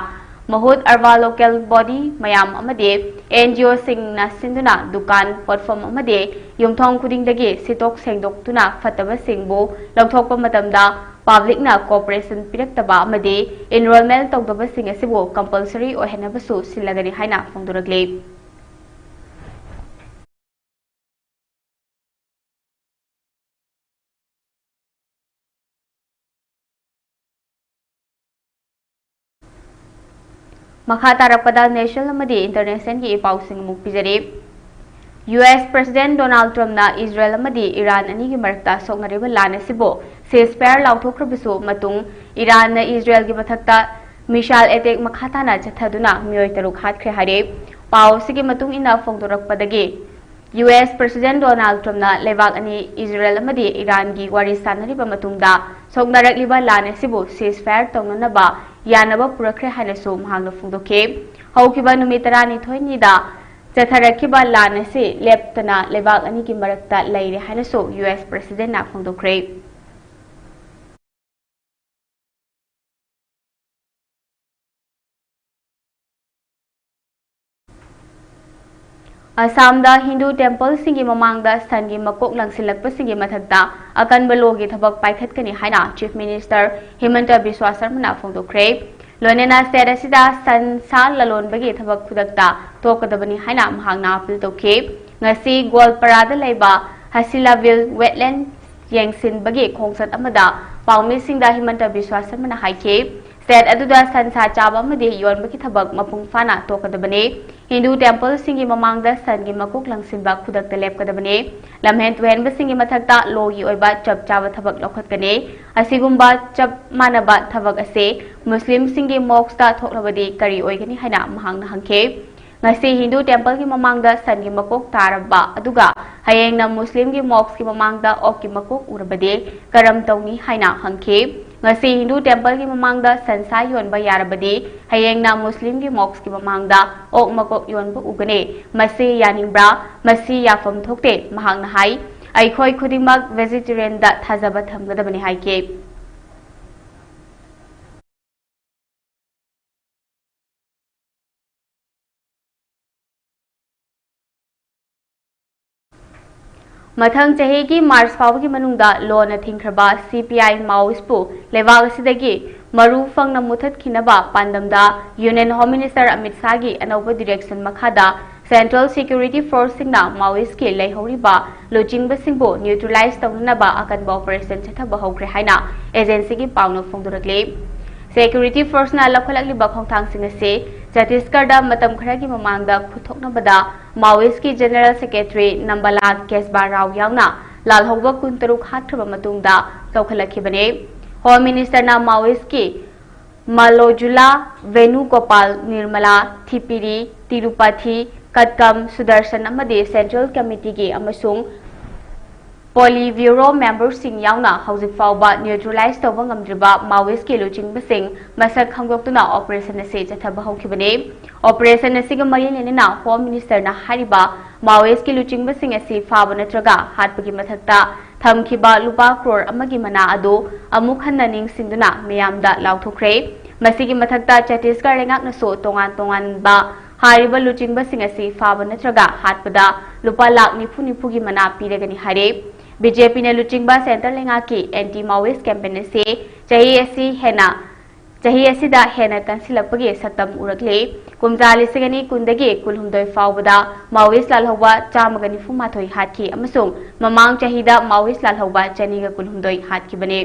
ꯃꯍꯨꯠ ꯑꯔꯕꯥ local body ꯃꯌꯥꯝ ꯑꯃꯗꯤ ꯑꯦꯟ ꯖꯤ ꯑꯣꯁꯤꯡꯅ ꯁꯤꯟꯗꯨꯅ ꯗꯨꯀꯥꯟ, ꯄꯣꯠꯐꯝ ꯑꯃꯗꯤ ꯌꯨꯝꯊꯣꯡ ꯈꯨꯗꯤꯡꯗꯒꯤ ꯁꯤꯠꯇꯣꯛ ꯁꯦꯡꯗꯣꯛꯇꯨꯅ ꯐꯠꯇꯕꯁꯤꯡꯕꯨ ꯂꯧꯊꯣꯛꯄ ꯃꯇꯝꯗ ꯄꯕ꯭ꯂꯤꯛꯅ cooperation ꯄꯤꯔꯛꯇꯕ ꯑꯃꯗꯤ enrollment ꯇꯧꯗꯕꯁꯤꯡ ꯑꯁꯤꯕꯨ compulsory ꯑꯣꯏꯍꯟꯅꯕꯁꯨ ꯁꯤꯜꯂꯒꯅꯤ ꯍꯥꯏꯅ ꯐꯣꯡꯗꯣꯔꯛꯂꯤ꯫ ꯃꯈꯥ ꯇꯥꯔꯛꯄꯗ national ꯑꯃꯗꯤ internationalꯒꯤ ꯏ ꯄꯥꯎꯁꯤꯡ ꯑꯃꯨꯛ ꯄꯤꯖꯔꯤ꯫ ꯌꯨ ꯑꯦꯁ President Donald Trumpꯅ ꯏꯖꯔꯦꯜ ꯑꯃꯗꯤ ꯏꯔꯥꯟ ꯑꯅꯤꯒꯤ ꯃꯔꯛꯇ ꯁꯣꯛꯅꯔꯤꯕ ꯂꯥꯟ ꯑꯁꯤꯕꯨ ceasefire ꯂꯥꯎꯊꯣꯛꯈ꯭ꯔꯕꯁꯨ ꯃꯇꯨꯡ ꯏꯔꯥꯟꯅ ꯏꯖꯔꯦꯜꯒꯤ ꯃꯊꯛꯇ missile attack ꯃꯈꯥ ꯇꯥꯅ ꯆꯠꯊꯗꯨꯅ ꯃꯤꯑꯣꯏ ꯇꯔꯨꯛ ꯍꯥꯠꯈ꯭ꯔꯦ ꯍꯥꯏꯔꯦ꯫ ꯄꯥꯎ ꯑꯁꯤꯒꯤ ꯃꯇꯨꯡ ꯏꯟꯅ ꯐꯣꯡꯗꯣꯔꯛꯄꯗꯒꯤ, ꯌꯨ ꯑꯦꯁ President Donald Trumpꯅ ꯂꯩꯕꯥꯛ ꯑꯅꯤ ꯏꯖꯔꯦꯜ ꯑꯃꯗꯤ ꯏꯔꯥꯟꯒꯤ ꯋꯥꯔꯤ ꯁꯥꯟꯅꯔꯤꯕ ꯃꯇꯨꯡꯗ ꯁꯣꯛꯅꯔꯛꯂꯤꯕ ꯂꯥꯟ ꯑꯁꯤꯕꯨ ceasefire ꯇꯧꯅꯅꯕ ꯌꯥꯅꯕ ꯄꯨꯔꯛꯈ꯭ꯔꯦ ꯍꯥꯏꯅꯁꯨ ꯃꯍꯥꯛꯅ ꯐꯣꯡꯗꯣꯛꯈꯤ꯫ ꯍꯧꯈꯤꯕ ꯅꯨꯃꯤꯠ ꯇꯔꯥꯅꯤꯊꯣꯏꯅꯤꯗ ꯆꯠꯊꯔꯛꯈꯤꯕ ꯂꯥꯟ ꯑꯁꯤ ꯂꯦꯞꯇꯅ ꯂꯩꯕꯥꯛ ꯑꯅꯤꯒꯤ ꯃꯔꯛꯇ ꯂꯩꯔꯦ ꯍꯥꯏꯅꯁꯨ ꯌꯨ ꯑꯦꯁ Presidentꯅ ꯐꯣꯡꯗꯣꯛꯈ꯭ꯔꯦ꯫ ꯑꯁꯥꯝꯗ ꯍꯤꯟꯗꯨ templeꯁꯤꯡꯒꯤ ꯃꯃꯥꯡꯗ ꯁꯟꯒꯤ ꯃꯀꯣꯛ ꯂꯪꯁꯤꯜꯂꯛꯄꯁꯤꯡꯒꯤ ꯃꯊꯛꯇ ꯑꯀꯟꯕ lawꯒꯤ ꯊꯕꯛ ꯄꯥꯏꯈꯠꯀꯅꯤ ꯍꯥꯏꯅ Chief Minister ꯍꯤꯃꯟꯇ ꯕꯤꯁ꯭ꯋꯥ ꯁꯔꯃꯅ ꯐꯣꯡꯗꯣꯛꯈ꯭ꯔꯦ꯫ ꯂꯣꯏꯅꯅ state ꯑꯁꯤꯗ ꯁꯟ ꯁꯥ ꯂꯂꯣꯟꯕꯒꯤ ꯊꯕꯛ ꯈꯨꯗꯛꯇ ꯇꯣꯛꯀꯗꯕꯅꯤ ꯍꯥꯏꯅ ꯃꯍꯥꯛꯅ appeal ꯇꯧꯈꯤ꯫ ꯉꯁꯤ ꯒꯣꯜꯄꯥꯔꯥꯗ ꯂꯩꯕ ꯍꯁꯤꯂꯥꯚꯤꯜ wetland ꯌꯦꯡꯁꯤꯟꯕꯒꯤ ꯈꯣꯡꯆꯠ ꯑꯃꯗ ꯄꯥꯎꯃꯤꯁꯤꯡꯗ ꯍꯤꯃꯟꯇ ꯕꯤꯁ꯭ꯋꯥ ꯁꯔꯃꯅ ꯍꯥꯏꯈꯤ, state ꯑꯗꯨꯗ ꯁꯟ ꯁꯥ ꯆꯥꯕ ꯑꯃꯗꯤ ꯌꯣꯟꯕꯒꯤ ꯊꯕꯛ ꯃꯄꯨꯡ ꯐꯥꯅ ꯇꯣꯛꯀꯗꯕꯅꯤ꯫ ꯍꯤꯟꯗꯨ templeꯁꯤꯡꯒꯤ ꯃꯃꯥꯡꯗ ꯁꯟꯒꯤ ꯃꯀꯣꯛ ꯂꯪꯁꯤꯟꯕ ꯈꯨꯗꯛꯇ ꯂꯦꯞꯀꯗꯕꯅꯤ꯫ ꯂꯝꯍꯦꯟ ꯇꯨꯍꯦꯟꯕꯁꯤꯡꯒꯤ ꯃꯊꯛꯇ lawꯒꯤ ꯑꯣꯏꯕ ꯆꯞ ꯆꯥꯕ ꯊꯕꯛ ꯂꯧꯈꯠꯀꯅꯤ꯫ ꯑꯁꯤꯒꯨꯝꯕ ꯆꯞ ꯃꯥꯟꯅꯕ ꯊꯕꯛ ꯑꯁꯤ ꯃꯨꯁꯂꯤꯝꯁꯤꯡꯒꯤ mosqueꯇ ꯊꯣꯛꯂꯕꯗꯤ ꯀꯔꯤ ꯑꯣꯏꯒꯅꯤ ꯍꯥꯏꯅ ꯃꯍꯥꯛꯅ ꯍꯪꯈꯤ꯫ ꯉꯁꯤ ꯍꯤꯟꯗꯨ templeꯒꯤ ꯃꯃꯥꯡꯗ ꯁꯟꯒꯤ ꯃꯀꯣꯛ ꯇꯥꯔꯕ ꯑꯗꯨꯒ ꯍꯌꯦꯡꯅ ꯃꯨꯁꯂꯤꯝꯒꯤ mosqueꯀꯤ ꯃꯃꯥꯡꯗ ꯑꯣꯛꯀꯤ ꯃꯀꯣꯛ ꯎꯔꯕꯗꯤ ꯀꯔꯝ ꯇꯧꯅꯤ ꯍꯥꯏꯅ ꯍꯪꯈꯤ꯫ ꯉꯁꯤ ꯍꯤꯟꯗꯨ templeꯒꯤ ꯃꯃꯥꯡꯗ ꯁꯟꯁꯥ ꯌꯣꯟꯕ ꯌꯥꯔꯕꯗꯤ ꯍꯌꯦꯡꯅ ꯃꯨꯁꯂꯤꯝꯒꯤ mosqueꯀꯤ ꯃꯃꯥꯡꯗ ꯑꯣꯛ ꯃꯀꯣꯛ ꯌꯣꯟꯕ ꯎꯒꯅꯤ꯫ ꯃꯁꯤ ꯌꯥꯅꯤꯡꯕ꯭ꯔꯥ? ꯃꯁꯤ ꯌꯥꯐꯝ ꯊꯣꯛꯇꯦ, ꯃꯍꯥꯛꯅ ꯍꯥꯏ꯫ ꯑꯩꯈꯣꯏ ꯈꯨꯗꯤꯡꯃꯛ vegetarianꯗ ꯊꯥꯖꯕ ꯊꯝꯒꯗꯕꯅꯤ ꯍꯥꯏꯈꯤ꯫ ꯃꯊꯪ ꯆꯍꯤꯒꯤ March ꯐꯥꯎꯕꯒꯤ ꯃꯅꯨꯡꯗ ꯂꯣꯟꯅ ꯊꯤꯡꯈ꯭ꯔꯕ C P I Maoistꯄꯨ ꯂꯩꯕꯥꯛ ꯑꯁꯤꯗꯒꯤ ꯃꯔꯨ ꯐꯪꯅ ꯃꯨꯊꯠꯈꯤꯅꯕ ꯄꯥꯟꯗꯝꯗ Union Home Minister ꯑꯃꯤꯠ ꯁꯥꯍꯒꯤ ꯑꯅꯧꯕ direction ꯃꯈꯥꯗ Central Security Forceꯁꯤꯡꯅ Maoistꯀꯤ ꯂꯩꯍꯧꯔꯤꯕ ꯂꯨꯆꯤꯡꯕꯁꯤꯡꯕꯨ neutralize ꯇꯧꯅꯅꯕ ꯑꯀꯟꯕ operation ꯆꯠꯊꯕ ꯍꯧꯈ꯭ꯔꯦ ꯍꯥꯏꯅ agencyꯒꯤ ꯄꯥꯎꯅ ꯐꯣꯡꯗꯣꯔꯛꯂꯤ꯫ Security Forceꯅ ꯂꯧꯈꯠꯂꯛꯂꯤꯕ ꯈꯣꯡꯊꯥꯡꯁꯤꯡ ꯑꯁꯤ ꯆꯇꯤꯁꯒꯔꯗ ꯃꯇꯝ ꯈꯔꯒꯤ ꯃꯃꯥꯡꯗ ꯈꯨꯠꯊꯣꯛꯅꯕꯗ Maoistꯀꯤ General Secretary ꯅꯝꯕꯂꯥꯜ ꯀꯦꯁꯕꯥ ꯔꯥꯎ ꯌꯥꯎꯅ ꯂꯥꯜꯍꯧꯕ ꯀꯨꯟꯇꯔꯨꯛ ꯍꯥꯠꯈ꯭ꯔꯕ ꯃꯇꯨꯡꯗ ꯆꯥꯎꯈꯠꯂꯛꯈꯤꯕꯅꯤ꯫ Home Ministerꯅ Maoistꯀꯤ ꯃꯥꯂꯣꯖꯨꯂꯥ, ꯚꯦꯅꯨꯒꯣꯄꯥꯜ, ꯅꯤꯔꯃꯂꯥ, ꯊꯤꯄꯤꯔꯤ, ꯇꯤꯔꯨꯄꯊꯤ, ꯀꯠꯀꯝ, ꯁꯨꯗꯔꯁꯟ ꯑꯃꯗꯤ Central Committeeꯒꯤ ꯑꯃꯁꯨꯡ Politburo memberꯁꯤꯡ ꯌꯥꯎꯅ ꯍꯧꯖꯤꯛ ꯐꯥꯎꯕ neutralize ꯇꯧꯕ ꯉꯝꯗ꯭ꯔꯤꯕ Maoistꯀꯤ ꯂꯨꯆꯤꯡꯕꯁꯤꯡ ꯃꯁꯛ ꯈꯪꯗꯣꯛꯇꯨꯅ operation ꯑꯁꯤ ꯆꯠꯊꯕ ꯍꯧꯈꯤꯕꯅꯤ꯫ Operation ꯑꯁꯤꯒ ꯃꯔꯤ ꯂꯩꯅꯅ Home Ministerꯅ ꯍꯥꯏꯔꯤꯕ Maoistꯀꯤ ꯂꯨꯆꯤꯡꯕꯁꯤꯡ ꯑꯁꯤ ꯐꯥꯕ ꯅꯠꯇ꯭ꯔꯒ ꯍꯥꯠꯄꯒꯤ ꯃꯊꯛꯇ ꯊꯝꯈꯤꯕ ꯂꯨꯄꯥ ꯀ꯭ꯔꯣꯔ ꯑꯃꯒꯤ ꯃꯅꯥ ꯑꯗꯨ ꯑꯃꯨꯛ ꯍꯟꯅ ꯅꯤꯡꯁꯤꯡꯗꯨꯅ ꯃꯤꯌꯥꯝꯗ ꯂꯥꯎꯊꯣꯛꯈ꯭ꯔꯦ꯫ ꯃꯁꯤꯒꯤ ꯃꯊꯛꯇ ꯆꯇꯤꯁꯒꯔ ꯂꯩꯉꯥꯛꯅꯁꯨ ꯇꯣꯉꯥꯟ ꯇꯣꯉꯥꯟꯕ ꯍꯥꯏꯔꯤꯕ ꯂꯨꯆꯤꯡꯕꯁꯤꯡ ꯑꯁꯤ ꯐꯥꯕ ꯅꯠꯇ꯭ꯔꯒ ꯍꯥꯠꯄꯗ ꯂꯨꯄꯥ ꯂꯥꯈ ꯅꯤꯐꯨ ꯅꯤꯐꯨꯒꯤ ꯃꯅꯥ ꯄꯤꯔꯒꯅꯤ ꯍꯥꯏꯔꯦ꯫ BJPꯅ ꯂꯨꯆꯤꯡꯕ centre ꯂꯩꯉꯥꯛꯀꯤ anti Maoist campaign ꯑꯁꯤ ꯆꯍꯤ ꯑꯁꯤ ꯍꯦꯟꯅ, ꯆꯍꯤ ꯑꯁꯤꯗ ꯍꯦꯟꯅ ꯀꯟꯁꯤꯜꯂꯛꯄꯒꯤ ꯁꯛꯇꯝ ꯎꯔꯛꯂꯦ꯫ ꯀꯨꯝꯖꯥ ꯂꯤꯁꯤꯡ ꯑꯅꯤ ꯀꯨꯟꯗꯒꯤ ꯀꯨꯟꯍꯨꯝꯗꯣꯏ ꯐꯥꯎꯕꯗ Maoist ꯂꯥꯜꯍꯧꯕ ꯆꯥꯝꯃꯒ ꯅꯤꯐꯨ ꯃꯥꯊꯣꯏ ꯍꯥꯠꯈꯤ ꯑꯃꯁꯨꯡ ꯃꯃꯥꯡ ꯆꯍꯤꯗ Maoist ꯂꯥꯜꯍꯧꯕ ꯆꯅꯤꯒ ꯀꯨꯟꯍꯨꯝꯗꯣꯏ ꯍꯥꯠꯈꯤꯕꯅꯤ꯫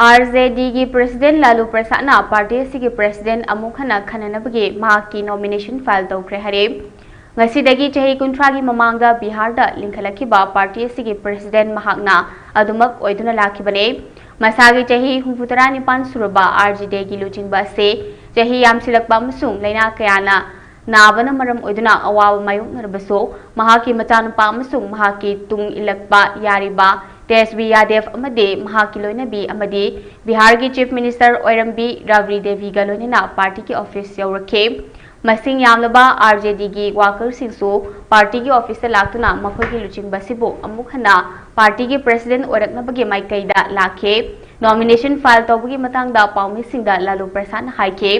RJDꯒꯤ president ꯂꯥꯂꯨ ꯄ꯭ꯔꯁꯥꯗꯅ party ꯑꯁꯤꯒꯤ president ꯑꯃꯨꯛ ꯍꯟꯅ ꯈꯟꯅꯅꯕꯒꯤ ꯃꯍꯥꯛꯀꯤ nomination file ꯇꯧꯈ꯭ꯔꯦ ꯍꯥꯏꯔꯦ꯫ ꯉꯁꯤꯗꯒꯤ ꯆꯍꯤ ꯀꯨꯟꯊ꯭ꯔꯥꯒꯤ ꯃꯃꯥꯡꯗ ꯕꯤꯍꯥꯔꯗ ꯂꯤꯡꯈꯠꯂꯛꯈꯤꯕ party ꯑꯁꯤꯒꯤ president ꯃꯍꯥꯛꯅ ꯑꯗꯨꯃꯛ ꯑꯣꯏꯗꯨꯅ ꯂꯥꯛꯈꯤꯕꯅꯤ꯫ ꯃꯁꯥꯒꯤ ꯆꯍꯤ ꯍꯨꯝꯐꯨꯇꯔꯥ ꯅꯤꯄꯥꯟ ꯁꯨꯔꯕ RJDꯒꯤ ꯂꯨꯆꯤꯡꯕ ꯑꯁꯤ ꯆꯍꯤ ꯌꯥꯝꯁꯤꯜꯂꯛꯄ ꯑꯃꯁꯨꯡ ꯂꯥꯏꯅꯥ ꯀꯌꯥꯅ ꯅꯥꯕꯅ ꯃꯔꯝ ꯑꯣꯏꯗꯨꯅ ꯑꯋꯥꯕ ꯃꯥꯌꯣꯛꯅꯔꯕꯁꯨ, ꯃꯍꯥꯛꯀꯤ ꯃꯆꯥꯅꯨꯄꯥ ꯑꯃꯁꯨꯡ ꯃꯍꯥꯛꯀꯤ ꯇꯨꯡ ꯏꯜꯂꯛꯄ ꯌꯥꯔꯤꯕ ꯇꯦꯖꯕꯤ ꯌꯥꯗꯦꯚ ꯑꯃꯗꯤ ꯃꯍꯥꯛꯀꯤ ꯂꯣꯏꯅꯕꯤ ꯑꯃꯗꯤ ꯕꯤꯍꯥꯔꯒꯤ Chief Minister ꯑꯣꯏꯔꯝꯕꯤ ꯔꯥꯕ꯭ꯔꯤ ꯗꯦꯕꯤꯒ ꯂꯣꯏꯅꯅ partyꯒꯤ office ꯌꯧꯔꯛꯈꯤ꯫ ꯃꯁꯤꯡ ꯌꯥꯝꯂꯕ RJDꯒꯤ workerꯁꯤꯡꯁꯨ partyꯒꯤ officeꯇ ꯂꯥꯛꯇꯨꯅ ꯃꯈꯣꯏꯒꯤ ꯂꯨꯆꯤꯡꯕ ꯑꯁꯤꯕꯨ ꯑꯃꯨꯛ ꯍꯟꯅ partyꯒꯤ president ꯑꯣꯏꯔꯛꯅꯕꯒꯤ ꯃꯥꯏꯀꯩꯗ ꯂꯥꯛꯈꯤ꯫ Nomination file ꯇꯧꯕꯒꯤ ꯃꯇꯥꯡꯗ ꯄꯥꯎꯃꯤꯁꯤꯡꯗ ꯂꯥꯂꯨ ꯄ꯭ꯔꯁꯥꯗꯅ ꯍꯥꯏꯈꯤ,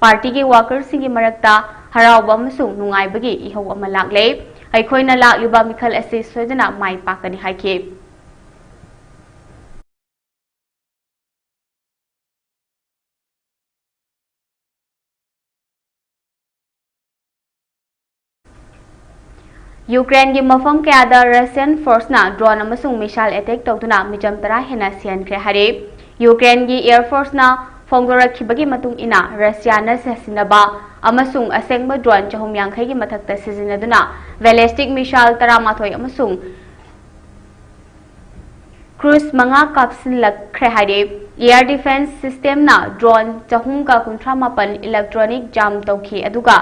partyꯒꯤ workerꯁꯤꯡꯒꯤ ꯃꯔꯛꯇ ꯍꯔꯥꯎꯕ ꯑꯃꯁꯨꯡ ꯅꯨꯡꯉꯥꯏꯕꯒꯤ ꯏꯍꯧ ꯑꯃ ꯂꯥꯛꯂꯦ꯫ ꯑꯩꯈꯣꯏꯅ ꯂꯥꯛꯂꯤꯕ ꯃꯤꯈꯜ ꯑꯁꯤ ꯁꯣꯏꯗꯅ ꯃꯥꯏ ꯄꯥꯛꯀꯅꯤ ꯍꯥꯏꯈꯤ꯫ ꯌꯨꯀ꯭ꯔꯦꯟꯒꯤ ꯃꯐꯝ ꯀꯌꯥꯗ ꯔꯁꯤꯌꯟ ꯐꯣꯔꯁꯅ ꯗ꯭ꯔꯣꯟ ꯑꯃꯁꯨꯡ ꯃꯤꯁꯥꯏꯜ ꯑꯦꯇꯦꯛ ꯇꯧꯗꯨꯅ ꯃꯤꯆꯝ ꯇꯔꯥ ꯍꯦꯟꯅ ꯁꯤꯍꯟꯈ꯭ꯔꯦ ꯍꯥꯏꯔꯦ꯫ ꯌꯨꯀ꯭ꯔꯦꯟꯒꯤ ꯑꯦꯌꯔ ꯐꯣꯔꯁꯅ ꯐꯣꯡꯗꯣꯔꯛꯈꯤꯕꯒꯤ ꯃꯇꯨꯡ ꯏꯟꯅ, ꯔꯁꯤꯌꯥꯅ ꯁꯤꯖꯤꯟꯅꯕ ꯑꯃꯁꯨꯡ ꯑꯁꯦꯡꯕ ꯗ꯭ꯔꯣꯟ ꯆꯍꯨꯝ ꯌꯥꯡꯈꯩꯒꯤ ꯃꯊꯛꯇ ꯁꯤꯖꯤꯟꯅꯗꯨꯅ ꯕꯦꯂꯤꯁꯇꯤꯛ ꯃꯤꯁꯥꯏꯜ ꯇꯔꯥꯃꯥꯊꯣꯏ ꯑꯃꯁꯨꯡ ꯀ꯭ꯔꯨꯏꯖ ꯃꯉꯥ ꯀꯥꯞꯁꯤꯜꯂꯛꯈ꯭ꯔꯦ ꯍꯥꯏꯔꯦ꯫ ꯑꯦꯌꯔ ꯗꯤꯐꯦꯟꯁ ꯁꯤꯁꯇꯦꯝꯅ ꯗ꯭ꯔꯣꯟ ꯆꯍꯨꯝꯒ ꯀꯨꯟꯊ꯭ꯔꯥ ꯃꯥꯄꯟ ꯏꯂꯦꯛꯇ꯭ꯔꯣꯅꯤꯛ ꯖꯥꯝ ꯇꯧꯈꯤ, ꯑꯗꯨꯒ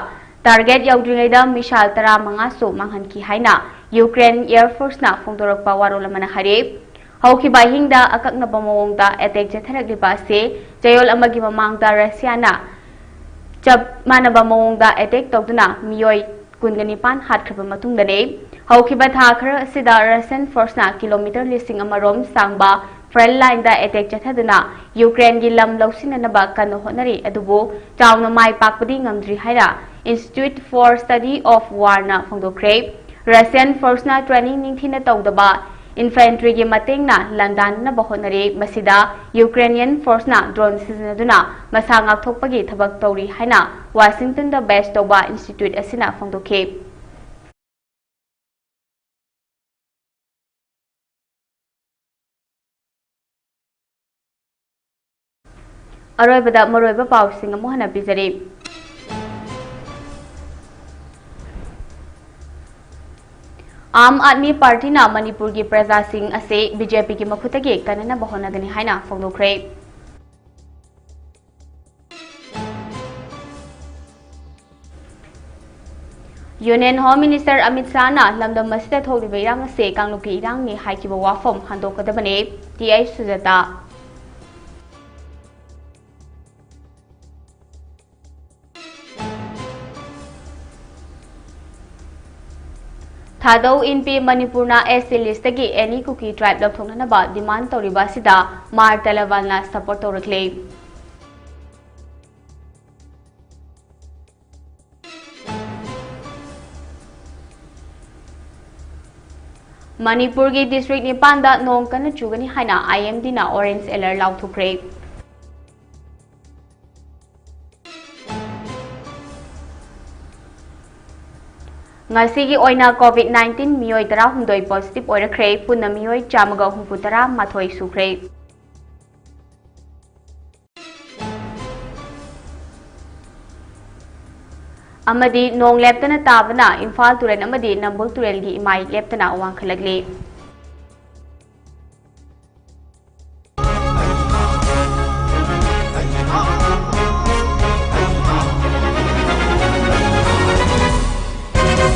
ꯇꯥꯔꯒꯦꯠ ꯌꯧꯗ꯭ꯔꯤꯉꯩꯗ ꯃꯤꯁꯥꯏꯜ ꯇꯔꯥꯃꯉꯥꯁꯨ ꯃꯥꯡꯍꯟꯈꯤ ꯍꯥꯏꯅ ꯌꯨꯀ꯭ꯔꯦꯟ ꯑꯦꯌꯔ ꯐꯣꯔꯁꯅ ꯐꯣꯡꯗꯣꯔꯛꯄ ꯋꯥꯔꯣꯜ ꯑꯃꯅ ꯍꯥꯏꯔꯦ꯫ ꯍꯧꯈꯤꯕ ꯑꯍꯤꯡꯗ ꯑꯀꯛꯅꯕ ꯃꯑꯣꯡꯗ ꯑꯦꯇꯦꯛ ꯆꯠꯊꯔꯛꯂꯤꯕ ꯑꯁꯤ ꯆꯌꯣꯜ ꯑꯃꯒꯤ ꯃꯃꯥꯡꯗ ꯔꯁꯤꯌꯥꯅ ꯆꯞ ꯃꯥꯟꯅꯕ ꯃꯑꯣꯡꯗ ꯑꯦꯇꯦꯛ ꯇꯧꯗꯨꯅ ꯃꯤꯑꯣꯏ ꯀꯨꯟꯒ ꯅꯤꯄꯥꯟ ꯍꯥꯠꯈ꯭ꯔꯕ ꯃꯇꯨꯡꯗꯅꯤ꯫ ꯍꯧꯈꯤꯕ ꯊꯥ ꯈꯔ ꯑꯁꯤꯗ ꯔꯁꯤꯌꯟ ꯐꯣꯔꯁꯅ ꯀꯤꯂꯣꯃꯤꯇꯔ ꯂꯤꯁꯤꯡ ꯑꯃꯔꯣꯝ ꯁꯥꯡꯕ ꯐ꯭ꯔꯟꯠ ꯂꯥꯏꯟꯗ ꯑꯦꯇꯦꯛ ꯆꯠꯊꯗꯨꯅ ꯌꯨꯀ꯭ꯔꯦꯟꯒꯤ ꯂꯝ ꯂꯧꯁꯤꯟꯅꯅꯕ ꯀꯟꯅ ꯍꯣꯠꯅꯔꯤ, ꯑꯗꯨꯕꯨ ꯆꯥꯎꯅ ꯃꯥꯏ ꯄꯥꯛꯄꯗꯤ ꯉꯝꯗ꯭ꯔꯤ ꯍꯥꯏꯅ Institute for Study of Warꯅ ꯐꯣꯡꯗꯣꯛꯈ꯭ꯔꯦ꯫ ꯔꯁꯤꯌꯟ ꯐꯣꯔꯁꯅ ꯇ꯭ꯔꯦꯅꯤꯡ ꯅꯤꯡꯊꯤꯅ ꯇꯧꯗꯕ ꯏꯟꯐꯦꯟꯇ꯭ꯔꯤꯒꯤ ꯃꯇꯦꯡꯅ ꯂꯥꯟꯗꯥꯅꯅꯕ ꯍꯣꯠꯅꯔꯤ꯫ ꯃꯁꯤꯗ ꯌꯨꯀ꯭ꯔꯦꯅꯤꯌꯟ ꯐꯣꯔꯁꯅ ꯗ꯭ꯔꯣꯟ ꯁꯤꯖꯤꯟꯅꯗꯨꯅ ꯃꯁꯥ ꯉꯥꯛꯊꯣꯛꯄꯒꯤ ꯊꯕꯛ ꯇꯧꯔꯤ ꯍꯥꯏꯅ ꯋꯥꯁꯤꯡꯇꯟꯗ ꯕꯦꯖ ꯇꯧꯕ ꯏꯟꯁꯇꯤꯇ꯭ꯌꯨꯠ ꯑꯁꯤꯅ ꯐꯣꯡꯗꯣꯛꯈꯤ꯫ ꯑꯔꯣꯏꯕꯗ ꯃꯔꯨꯑꯣꯏꯕ ꯄꯥꯎꯁꯤꯡ ꯑꯃꯨꯛ ꯍꯟꯅ ꯄꯤꯖꯔꯤ꯫ ꯑꯥꯝ ꯑꯥꯗꯃꯤ ꯄꯥꯔꯇꯤꯅ ꯃꯅꯤꯄꯨꯔꯒꯤ ꯄ꯭ꯔꯖꯥꯁꯤꯡ ꯑꯁꯤ ꯕꯤ ꯖꯦ ꯄꯤꯒꯤ ꯃꯈꯨꯠꯇꯒꯤ ꯀꯟꯅꯅꯕ ꯍꯣꯠꯅꯒꯅꯤ ꯍꯥꯏꯅ ꯐꯣꯡꯗꯣꯛꯈ꯭ꯔꯦ꯫ ꯌꯨꯅꯤꯌꯟ ꯍꯣꯝ ꯃꯤꯅꯤꯁꯇꯔ ꯑꯃꯤꯠ ꯁꯥꯍꯅ ꯂꯝꯗꯝ ꯑꯁꯤꯗ ꯊꯣꯛꯂꯤꯕ ꯏꯔꯥꯡ ꯑꯁꯤ ꯀꯥꯡꯂꯨꯞꯀꯤ ꯏꯔꯥꯡꯅꯤ ꯍꯥꯏꯈꯤꯕ ꯋꯥꯐꯝ ꯍꯟꯗꯣꯛꯀꯗꯕꯅꯤ, ꯇꯤ ꯑꯩꯆ ꯁꯨꯖꯥꯇꯥ꯫ ꯊꯥꯗꯧ ꯏꯟꯄꯤ ꯃꯅꯤꯄꯨꯔꯅ ꯑꯦꯁ ꯇꯤ ꯂꯤꯁꯇꯒꯤ ꯑꯦꯅꯤ ꯀꯨꯀꯤ ꯇ꯭ꯔꯥꯏꯕ ꯂꯧꯊꯣꯛꯅꯅꯕ ꯗꯤꯃꯥꯟ ꯇꯧꯔꯤꯕ ꯑꯁꯤꯗ ꯃꯥꯔ ꯇꯦꯂꯕꯥꯜꯅ ꯁꯄꯣꯔꯠ ꯇꯧꯔꯛꯂꯦ꯫ ꯃꯅꯤꯄꯨꯔꯒꯤ ꯗꯤꯁꯇ꯭ꯔꯤꯛ ꯅꯤꯄꯥꯟꯗ ꯅꯣꯡ ꯀꯟꯅ ꯆꯨꯒꯅꯤ ꯍꯥꯏꯅ ꯑꯥꯏ ꯑꯦꯝ ꯗꯤꯅ ꯑꯣꯔꯦꯟꯖ ꯑꯦꯂꯔꯠ ꯂꯥꯎꯊꯣꯛꯈ꯭ꯔꯦ꯫ ꯉꯁꯤꯒꯤ ꯑꯣꯏꯅ ꯀꯣꯚꯤꯗ ꯅꯥꯏꯟꯇꯤꯟ ꯃꯤꯑꯣꯏ ꯇꯔꯥꯍꯨꯝꯗꯣꯏ ꯄꯣꯖꯤꯇꯤꯚ ꯑꯣꯏꯔꯛꯈ꯭ꯔꯦ꯫ ꯄꯨꯟꯅ ꯃꯤꯑꯣꯏ ꯆꯥꯝꯃꯒ ꯍꯨꯝꯐꯨ ꯇꯔꯥ ꯃꯥꯊꯣꯏ ꯁꯨꯈ꯭ꯔꯦ꯫ ꯑꯃꯗꯤ ꯅꯣꯡ ꯂꯦꯞꯇꯅ ꯇꯥꯕꯅ ꯏꯝꯐꯥꯜ ꯇꯨꯔꯦꯜ ꯑꯃꯗꯤ ꯅꯝꯕꯨꯜ ꯇꯨꯔꯦꯜꯒꯤ ꯏꯃꯥꯏ ꯂꯦꯞꯇꯅ ꯋꯥꯡꯈꯠꯂꯛꯂꯤ꯫